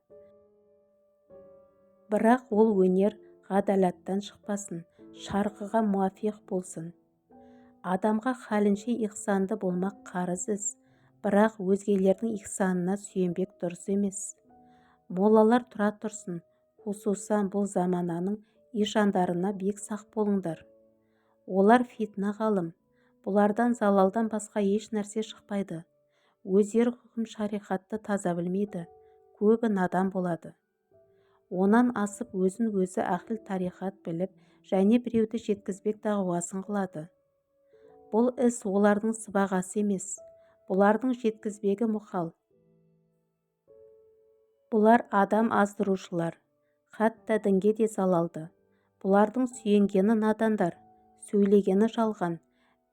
Бірақ ол өнер ғадалаттан шықпасын, шарқыға муафиқ болсын. Адамға халінше ихсанды болмақ қарыз іс, бірақ өзгелердің ихсанына сүйенбек дұрыс емес. Молалар тұра тұрсын, хусусан бұл замананың ишандарына бек сақ болыңдар. Олар фитна ғалым, бұлардан залалдан басқа еш нәрсе шықпайды. Өздері хүкім шариғатты таза білмейді, көбі надан болады. Онан асып өзін өзі әхіл тарихат біліп, және біреуді жеткізбек дағуасын қылады. Бұл іс олардың сыбағасы емес, бұлардың жеткізбегі мұқал. Бұлар адам аздырушылар, хатта дінге де залалды. Бұлардың сүйенгені надандар, сөйлегені жалған,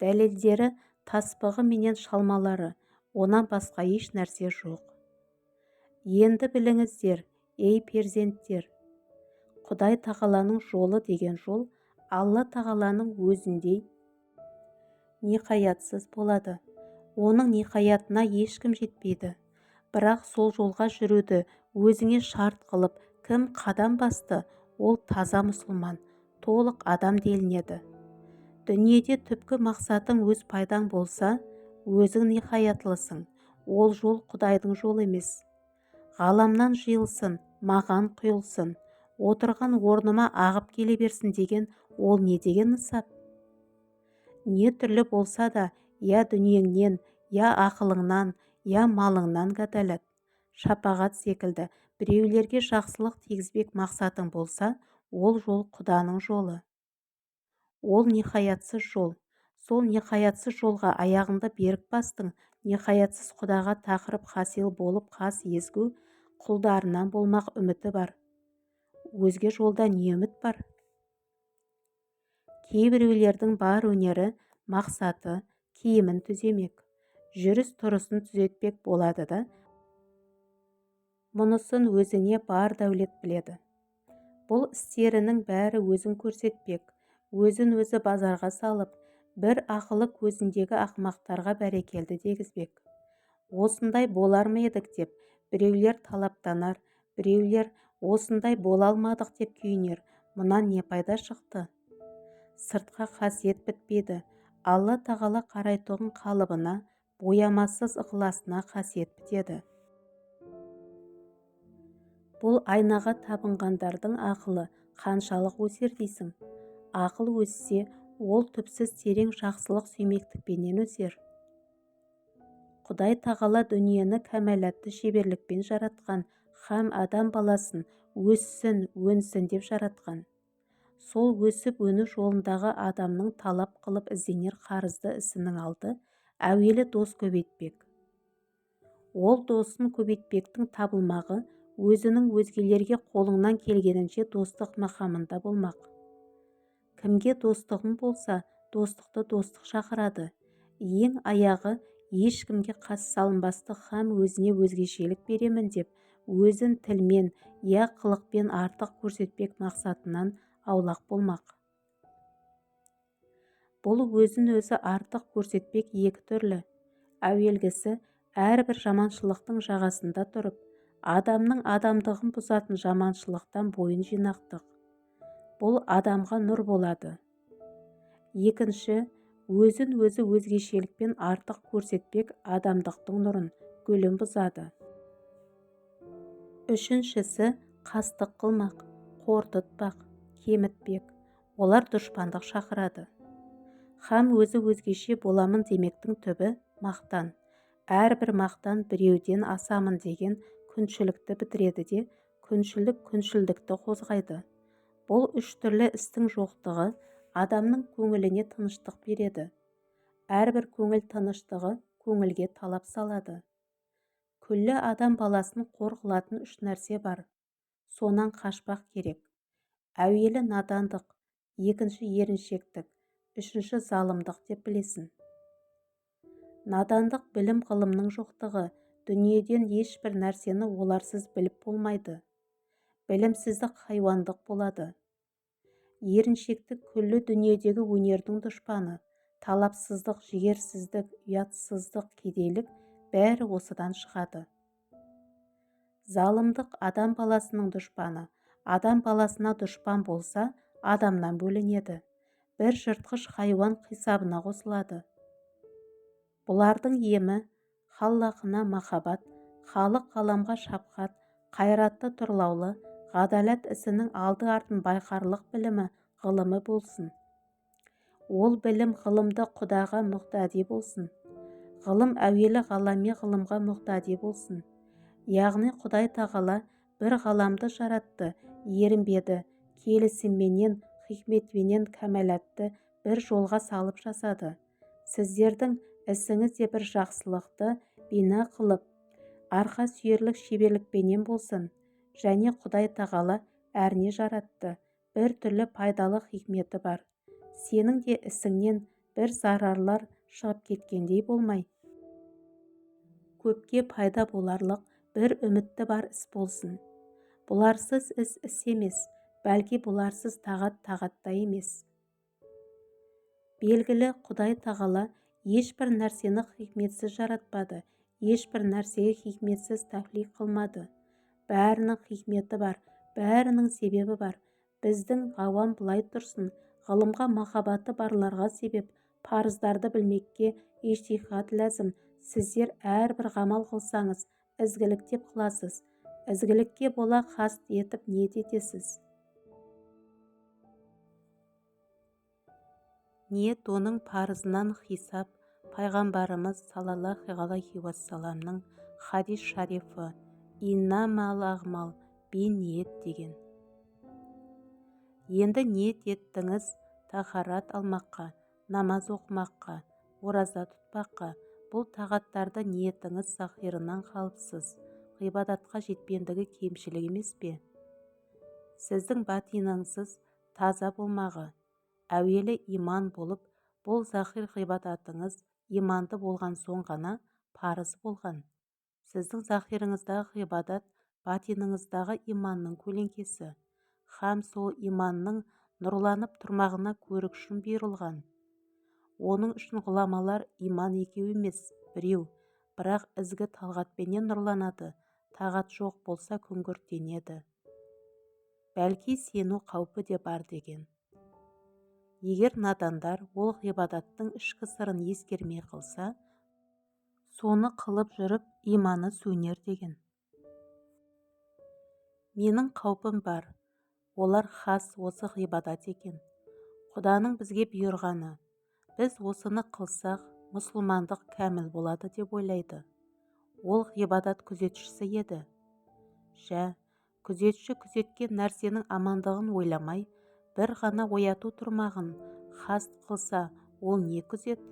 дәлелдері таспығы менен шалмалары, онан басқа еш нәрсе жоқ. Енді біліңіздер, ей перзенттер, Құдай тағаланың жолы деген жол Алла тағаланың өзіндей ниһаятсыз болады. Оның ниһаятына ешкім жетпейді. Бірақ сол жолға жүруді өзіңе шарт қылып, кім қадам басты, ол таза мұсылман, толық адам делінеді. Дүниеде түпкі мақсатың өз пайдаң болса, өзің ниһаятлысың. Ол жол Құдайдың жолы емес. Ғаламнан жиылсын, маған құйылсын. Отырған орныма ағып келе берсін деген ол не деген нысап? Не түрлі болса да, я дүниеңнен, я ақылыңнан, я малыңнан ғадалат, шапағат секілді біреулерге жақсылық тигізбек мақсатың болса, ол жол құданың жолы. Ол ниһаятсыз жол. Сол ниһаятсыз жолға аяғыңды берік бастың, ниһаятсыз құдаға тақырып хасил болып қас езгу құлдарынан болмақ үміті бар. Өзге жолда не үміт бар? Кейбіреулердің бар өнері, мақсаты киімін түземек, жүріс-тұрысын түзетпек болады да, мұнысын өзіне бар дәулет біледі. Бұл істерінің бәрі өзін көрсетпек, өзін-өзі базарға салып, бір ақылы көзіндегі ақымақтарға бәрекелді дегізбек. Осындай болар ма едік деп біреулер талаптанар, біреулер осындай бола алмадық деп күйінер. Мұнан не пайда шықты? Сыртқа қасиет бітпейді. Алла тағала қарайтұғын қалыбына, боямасыз ықыласына қасиет бітеді. Бұл айнаға табынғандардың ақылы қаншалық өсер дейсің? Ақыл өссе, ол түпсіз терең жақсылық сүймектікпенен өсер. Құдай тағала дүниені кәмәлатты шеберлікпен жаратқан, һәм адам баласын өссін, өнсін деп жаратқан. Сол өсіп-өну жолындағы адамның талап қылып ізденер қарызды ісінің алды әуелі дос көбейтпек. Ол досын көбейтпектің табылмағы өзінің өзгелерге қолыңнан келгенінше достық мақамында болмақ. Кімге достығың болса, достықты достық шақырады. Ең аяғы ешкімге қас салынбастық һәм өзіне өзгешелік беремін деп, өзін тілмен, я қылықпен артық көрсетпек мақсатынан аулақ болмақ. Бұл өзін-өзі артық көрсетпек екі түрлі. Әуелгісі әрбір жаманшылықтың жағасында тұрып, адамның адамдығын бұзатын жаманшылықтан бойын жинақтық. Бұл адамға нұр болады. Екінші, өзін-өзі өзгешелікпен артық көрсетпек адамдықтың нұрын, гүлін бұзады. Үшіншісі, қастық қылмақ, қорқытпақ, кемітпек. Олар дұшпандық шақырады. Һәм өзі өзгеше боламын демектің түбі мақтан. Әрбір мақтан біреуден асамын деген күншілікті бітіреді де, күншілдік күншілдікті қозғайды. Бұл үш түрлі істің жоқтығы адамның көңіліне тыныштық береді. Әрбір көңіл тыныштығы көңілге талап салады. Күллі адам баласын қор қылатын үш нәрсе бар. Сонан қашпақ керек. Әуелі надандық, екінші еріншектік, үшінші залымдық деп білесің. Надандық білім ғылымның жоқтығы, дүниеден ешбір нәрсені оларсыз біліп болмайды. Білімсіздік хайуандық болады. Еріншектік күллі дүниедегі өнердің дұшпаны, талапсыздық, жігерсіздік, ұятсыздық, кедейлік бәрі осыдан шығады. Залымдық адам баласының дұшпаны. Адам баласына дұшпан болса, адамнан бөлінеді. Бір жыртқыш хайуан қисабына қосылады. Бұлардың емі халлақына махаббат, халық ғаламға шапқат, қайратты тұрлаулы, ғадалат ісінің алды-артын байқарлық білімі, ғылымы болсын. Ол білім ғылымды құдаға мұқтади болсын. Ғылым әуелі ғалами ғылымға мұқтади болсын. Яғни Құдай тағала бір ғаламды жаратты, ерінбеді, келісімменен, хикметпенен кәмәлатты бір жолға салып жасады. Сіздердің ісіңіз де бір жақсылықты бина қылып, арқа сүйерлік шеберлікпенен болсын. Және Құдай тағала әрне жаратты, бір түрлі пайдалы хикметі бар. Сенің де ісіңнен бір зарарлар шығып кеткендей болмай, көпке пайда боларлық бір үмітті бар іс болсын. Бұларсыз іс іс емес, бәлки бұларсыз тағат тағатта емес. Белгілі Құдай тағала ешбір нәрсені хикметсіз жаратпады, ешбір нәрсеге хикметсіз тәхлик қылмады. Бәрінің хикметі бар, бәрінің себебі бар. Біздің ғауам былай тұрсын, ғылымға махаббаты барларға себеп, парыздарды білмекке ижтихад ләзім. Сіздер әрбір ғамал қылсаңыз, ізгілік деп қыласыз. Ізгілікке бола қаст етіп ниет етесіз. Ниет оның парызынан хисап. Пайғамбарымыз саллаллаху алейхи уассаламның хадис шарифі «Иннамал ағмал бин ниет» деген. Енді ниет еттіңіз тахарат алмаққа, намаз оқымаққа, ораза тұтпаққа. Бұл тағаттарды ниетіңіз захирынан қалыпсыз, ғибадатқа жетпендігі кемшілік емес пе? Сіздің батиныңыз таза болмағы, әуелі иман болып, бұл захир ғибадатыңыз иманды болған соң ғана парыз болған. Сіздің захирыңыздағы ғибадат батиныңыздағы иманның көлеңкесі, хам сол иманның нұрланып тұрмағына көрік үшін бұйырылған. Оның үшін ғұламалар иман екеу емес, біреу, бірақ ізгі талғатпенен нұрланады, тағат жоқ болса күңгірттенеді. Бәлки сену қаупі де бар деген. Егер надандар ол ғибадаттың ішкі сырын ескермей қылса, соны қылып жүріп иманы сөнер деген. Менің қаупім бар, олар хас осы ғибадат екен. Құданың бізге бұйырғаны. Біз осыны қылсақ, мұсылмандық кәміл болады деп ойлайды. Ол ғибадат күзетшісі еді. Жә, күзетші күзеткен нәрсенің амандығын ойламай, бір ғана ояту тұрмағын хаст қылса, ол не күзет?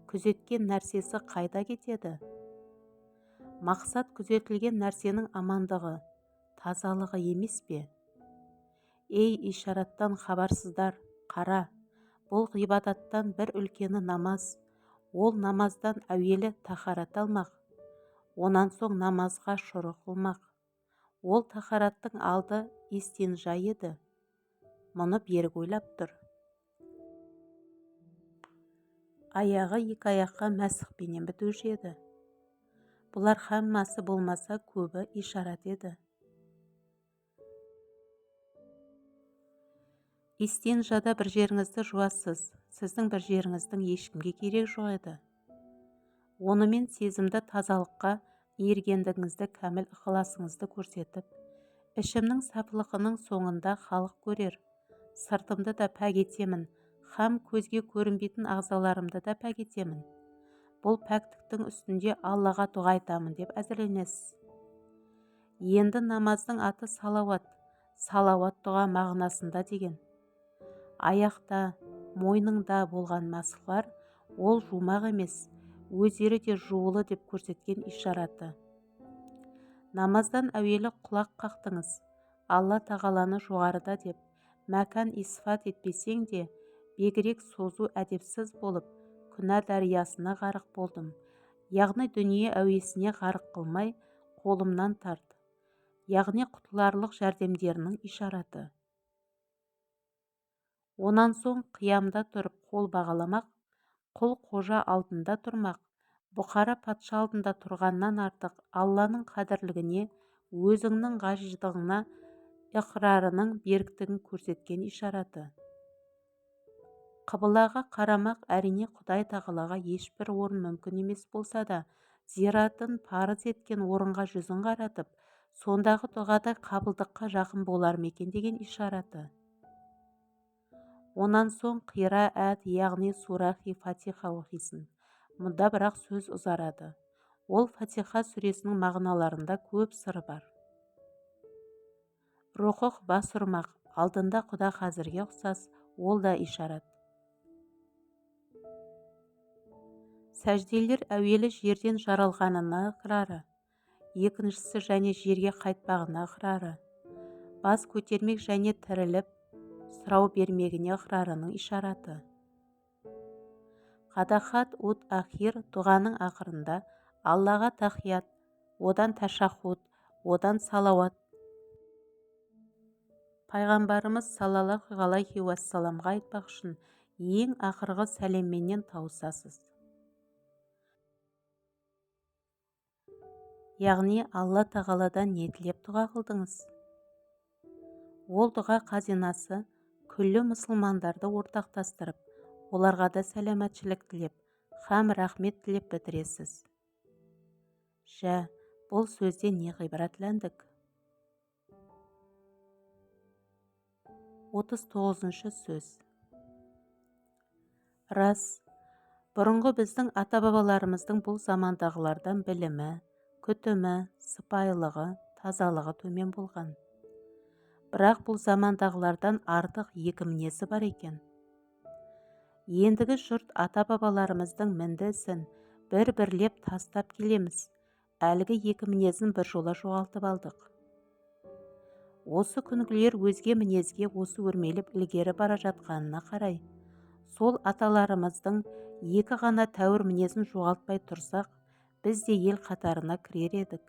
Күзеткен нәрсесі қайда кетеді? Мақсат күзетілген нәрсенің амандығы, тазалығы емес пе? Ей, ишараттан хабарсыздар, қара! Бұл ғибадаттан бір үлкені намаз. Ол намаздан әуелі тахарат алмақ, онан соң намазға шұру қылмақ. Ол тахараттың алды истинжа еді. Мұны берік ойлап тұр. Аяғы екі аяққа мәсіхпенен бітуші еді. Бұлар хаммасы болмаса көбі ишарат еді. Истинжада бір жеріңізді жуасыз, сіздің бір жеріңіздің ешкімге керек жоқ еді. Онымен сезімді тазалыққа ергендігіңізді кәміл ықыласыңызды көрсетіп, ішімнің саплықының соңында халық көрер, сыртымды да пәк етемін, хам көзге көрінбейтін ағзаларымды да пәк етемін. Бұл пәктіктің үстінде Аллаға дұға айтамын деп әзірленесіз. Енді намаздың аты салауат, салауат дұға мағынасында деген. Аяқта, мойныңда болған масқлар ол жумақ емес, өздері де жуулы деп көрсеткен ишараты. Намаздан әуелі құлақ қақтыңыз, Алла тағаланы жоғарыда деп, мәкан исфат етпесең де, бегірек созу әдепсіз болып, күнә дариясына ғарық болдым. Яғни дүние әуесіне ғарық қылмай, қолымнан тарт. Яғни құтыларлық жәрдемдерінің ишараты. Онан соң қиямда тұрып қол бағаламақ, құл қожа алдында тұрмақ, бұқара патша алдында тұрғаннан артық Алланың қадірлігіне, өзіңнің ғажиздығына иқрарының беріктігін көрсеткен ишараты. Қыбылаға қарамақ әрине Құдай тағалаға ешбір орын мүмкін емес болса да, зиратын парыз еткен орынға жүзін қаратып, сондағы дұғада қабылдыққа жақын болар ма екен деген ишараты. Онан соң қираат, яғни сурахи Фатиха оқисың. Мұнда бірақ сөз ұзарады. Ол Фатиха сүресінің мағыналарында көп сыры бар. Руқуқ бас ұрмақ, алдында Құда қазірге ұқсас, ол да ишарат. Сәжделер әуелі жерден жаралғанына ықырары, екіншісі және жерге қайтпағына ықырары, бас көтермек және тіріліп, сұрау бермегіне ықырарының ишараты. Қадахат ут ахир дұғаның ақырында Аллаға тахият, одан ташахуд, одан салауат. Пайғамбарымыз саллаллаху алейхи уассаламға айтпақ үшін ең ақырғы сәлемменен тауысасыз. Яғни Алла тағаладан не тілеп дұға қылдыңыз? Ол дұға қазинасы күллі мұсылмандарды ортақтастырып, оларға да сәлематшілік тілеп, хам рахмет тілеп бітіресіз. Жә, бұл сөзден не ғибратландық? 39-шы сөз. Рас, бұрынғы біздің ата-бабаларымыздың бұл замандағылардан білімі, күтімі, сыпайылығы, тазалығы төмен болған. Бірақ бұл замандағылардан артық екі мінезі бар екен. Ендігі жұрт ата-бабаларымыздың мінді ісін бір-бірлеп тастап келеміз, әлгі екі мінезін біржола жоғалтып алдық. Осы күнгілер өзге мінезге осы өрмелеп ілгері бара жатқанына қарай, сол аталарымыздың екі ғана тәуір мінезін жоғалтпай тұрсақ, біз де ел қатарына кірер едік.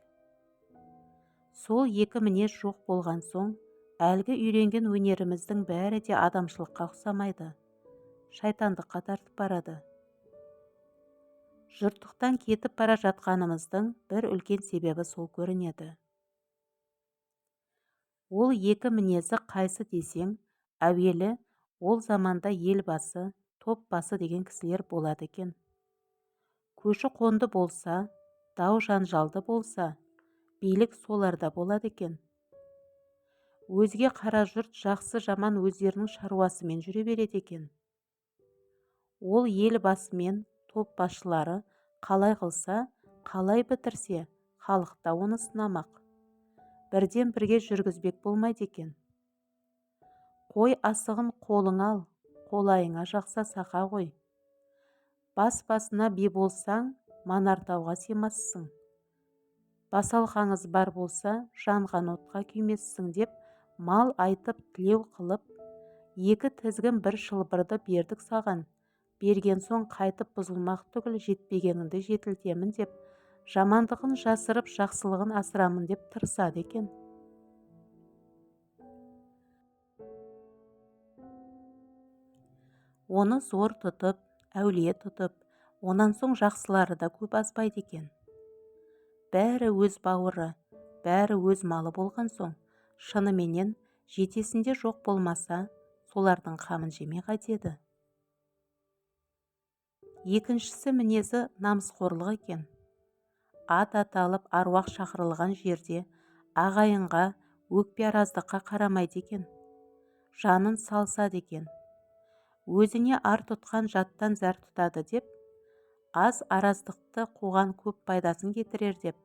Сол екі мінез жоқ болған соң, әлгі үйренген өнеріміздің бәрі де адамшылыққа ұқсамайды, шайтандыққа тартып барады. Жұрттықтан кетіп бара жатқанымыздың бір үлкен себебі сол көрінеді. Ол екі мінезі қайсы десең, әуелі ол заманда ел басы, топ басы деген кісілер болады екен. Көші-қонды болса, дау-жанжалды болса, билік соларда болады екен. Өзге қара жұрт жақсы-жаман өздерінің шаруасымен жүре береді екен. Ол ел басы мен топ басшылары қалай қылса, қалай бітірсе, халық та оны сынамақ. Бірден бірге жүргізбек болмайды екен. Қой асығын қолыңа ал, қолайыңа жақса сақа ғой. Бас-басына би болсаң, манартауға сыймассың. Басалқаңыз бар болса, жанған отқа күймессің деп мал айтып тілеу қылып, екі тізгін бір шылбырды бердік саған, берген соң қайтып бұзылмақ түгіл жетпегеніңді жетілтемін деп, жамандығын жасырып, жақсылығын асырамын деп тырысады екен. Оны зор тұтып, әулие тұтып, онан соң жақсылары да көп азбайды екен. Бәрі өз бауыры, бәрі өз малы болған соң, шыныменен жетесінде жоқ болмаса, солардың қамын жемей қайтеді. Екіншісі мінезі намысқорлық екен. Ат аталып аруақ шақырылған жерде ағайынға, өкпе араздыққа қарамайды екен. Жанын салсады екен. Өзіне ар тұтқан жаттан зәр тұтады деп, аз араздықты қуған көп пайдасын кетірер деп,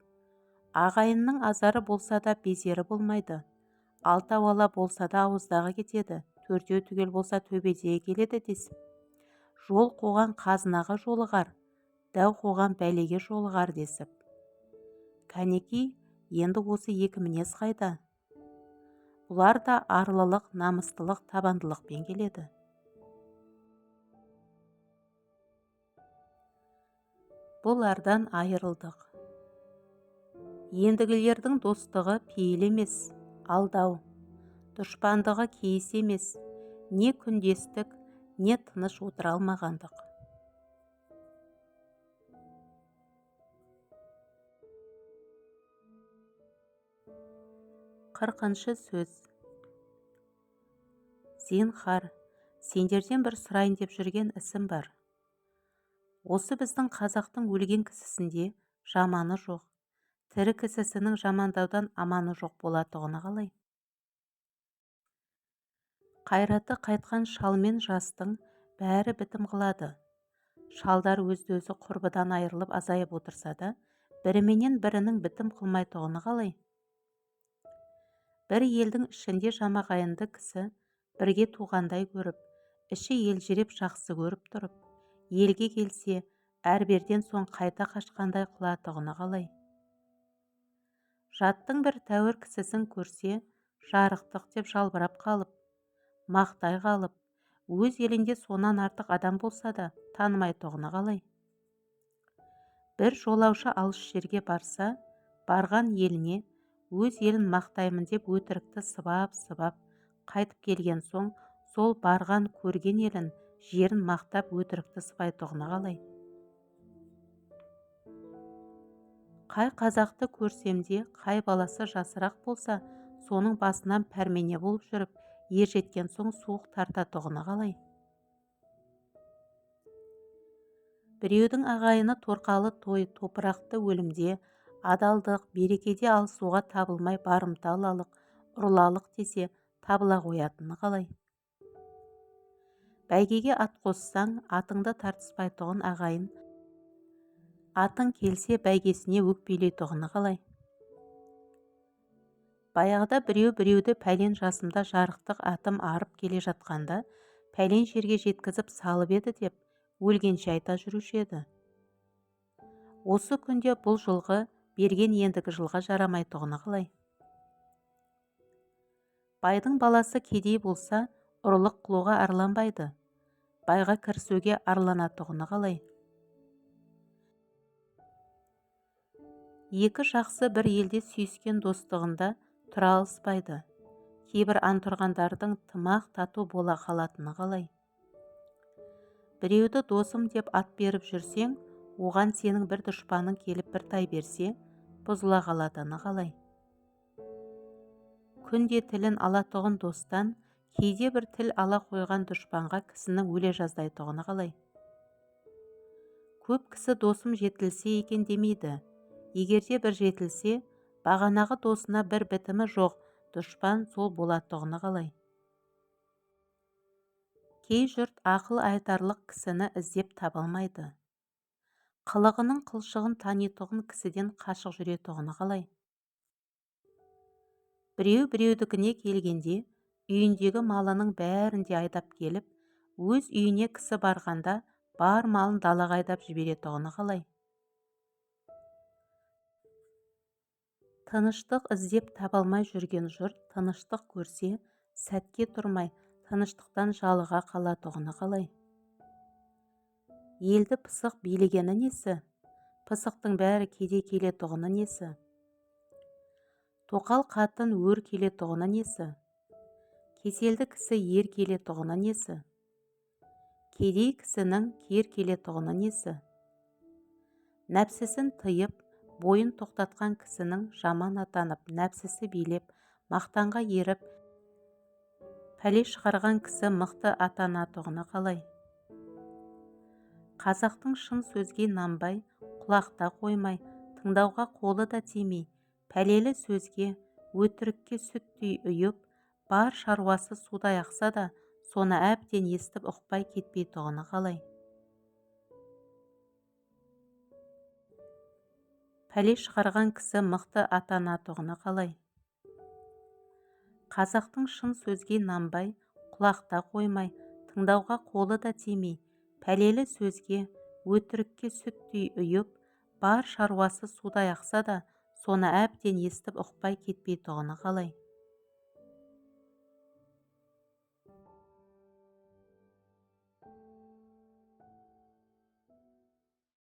ағайынның азары болса да безері болмайды. Алтау ала болса да ауыздағы кетеді, төртеу түгел болса төбедегі келеді десіп, жол қуған қазынаға жолығар, дәу қуған бәлеге жолығар десіп. Кәнеки, енді осы екі мінез қайда? Бұлар да арлылық, намыстылық, табандылықпен келеді. Бұлардан айырылдық. Ендігілердің достығы пейіл емес, алдау. Дұшпандығы кейіс емес, не күндестік, не тыныш отыра алмағандық. Қырқыншы сөз. Зинһар, сендерден бір сұрайын деп жүрген ісім бар. Осы біздің қазақтың өлген кісісінде жаманы жоқ, тірі кісісінің жамандаудан аманы жоқ болатұғыны қалай? Қайраты қайтқан шал мен жастың бәрі бітім қылады. Шалдар өзді-өзі құрбыдан айырылып азайып отырса да, біріменен бірінің бітім қылмайтұғыны қалай? Бір елдің ішінде жамағайынды кісі бірге туғандай көріп, іші елжіреп жақсы көріп тұрып, елге келсе, әрберден соң қайта қашқандай қылатұғыны қалай? Жаттың бір тәуір кісісін көрсе, жарықтық деп жалбырап қалып, мақтай қалып, өз елінде сонан артық адам болса да танымайтұғыны қалай? Бір жолаушы алыс жерге барса, барған еліне өз елін мақтаймын деп өтірікті сыбап-сыбап қайтып келген соң, сол барған көрген елін, жерін мақтап өтірікті сыбайтұғыны қалай? Қай қазақты көрсем де, қай баласы жасырақ болса, соның басынан пәрмене болып жүріп, ер жеткен соң суық тартатұғыны қалай? Біреудің ағайыны торқалы той, топырақты өлімде, адалдық, берекеде алысуға табылмай барымта алалық, ұрлалық десе, табыла қоятыны қалай? Бәйгеге ат қоссаң, атыңды тартыспайтұғын ағайын, атың келсе бәйгесіне өкпелейтұғыны қалай? Баяғыда біреу біреуді пәлен жасымда жарықтық атым арып келе жатқанда пәлен жерге жеткізіп салып еді деп өлгенше айта жүруші еді. Осы күнде бұл жылғы берген ендігі жылға жарамайтұғыны қалай? Байдың баласы кедей болса, ұрлық қылуға арланбайды, байға кірісуге арланатұғыны қалай? Екі жақсы бір елде сүйіскен достығында тұра алыспайды. Кейбір антұрғандардың тымақ тату бола қалатыны қалай? Біреуді досым деп ат беріп жүрсең, оған сенің бір дұшпаның келіп бір тай берсе, бұзыла қалатыны қалай? Күнде тілін алатұғын достан, кейде бір тіл ала қойған дұшпанға кісінің өле жаздайтұғыны қалай? Көп кісі досым жетілсе екен демейді. Егерде бір жетілсе, бағанағы досына бір бітімі жоқ, дұшпан сол болатұғыны қалай? Кей жұрт ақыл айтарлық кісіні іздеп таба алмайды. Қылығының қылшығын танитұғын кісіден қашық жүретұғыны қалай? Біреу біреудікіне келгенде, үйіндегі малының бәрін де айдап келіп, өз үйіне кісі барғанда бар малын далаға айдап жіберетұғыны қалай? Тыныштық іздеп таба алмай жүрген жұрт тыныштық көрсе, сәтке тұрмай, тыныштықтан жалыға қалатұғыны қалай? Елді пысық билегені несі? Пысықтың бәрі кедей келетұғыны несі? Тоқал қатын өр келетұғыны несі? Кеселді кісі ер келетұғыны несі? Кедей кісінің кер келетұғыны несі? Нәпсісін тыйып, бойын тоқтатқан кісінің жаман атанып, нәпсісі билеп, мақтанға еріп, пәле шығарған кісі мықты атанатұғыны қалай? Қазақтың шын сөзге нанбай, құлақта қоймай, тыңдауға қолы да тимей, пәлелі сөзге, өтірікке сүттей ұйып, бар шаруасы судай ақса да, соны әбден естіп ұқпай кетпейтұғыны қалай? Пәле шығарған кісі мықты атанатұғыны қалай? Қазақтың шын сөзге нанбай, құлақта қоймай, тыңдауға қолы да тимей, пәлелі сөзге, өтірікке сүттей ұйып, бар шаруасы судай ақса да, соны әбден естіп ұқпай кетпейтұғыны қалай?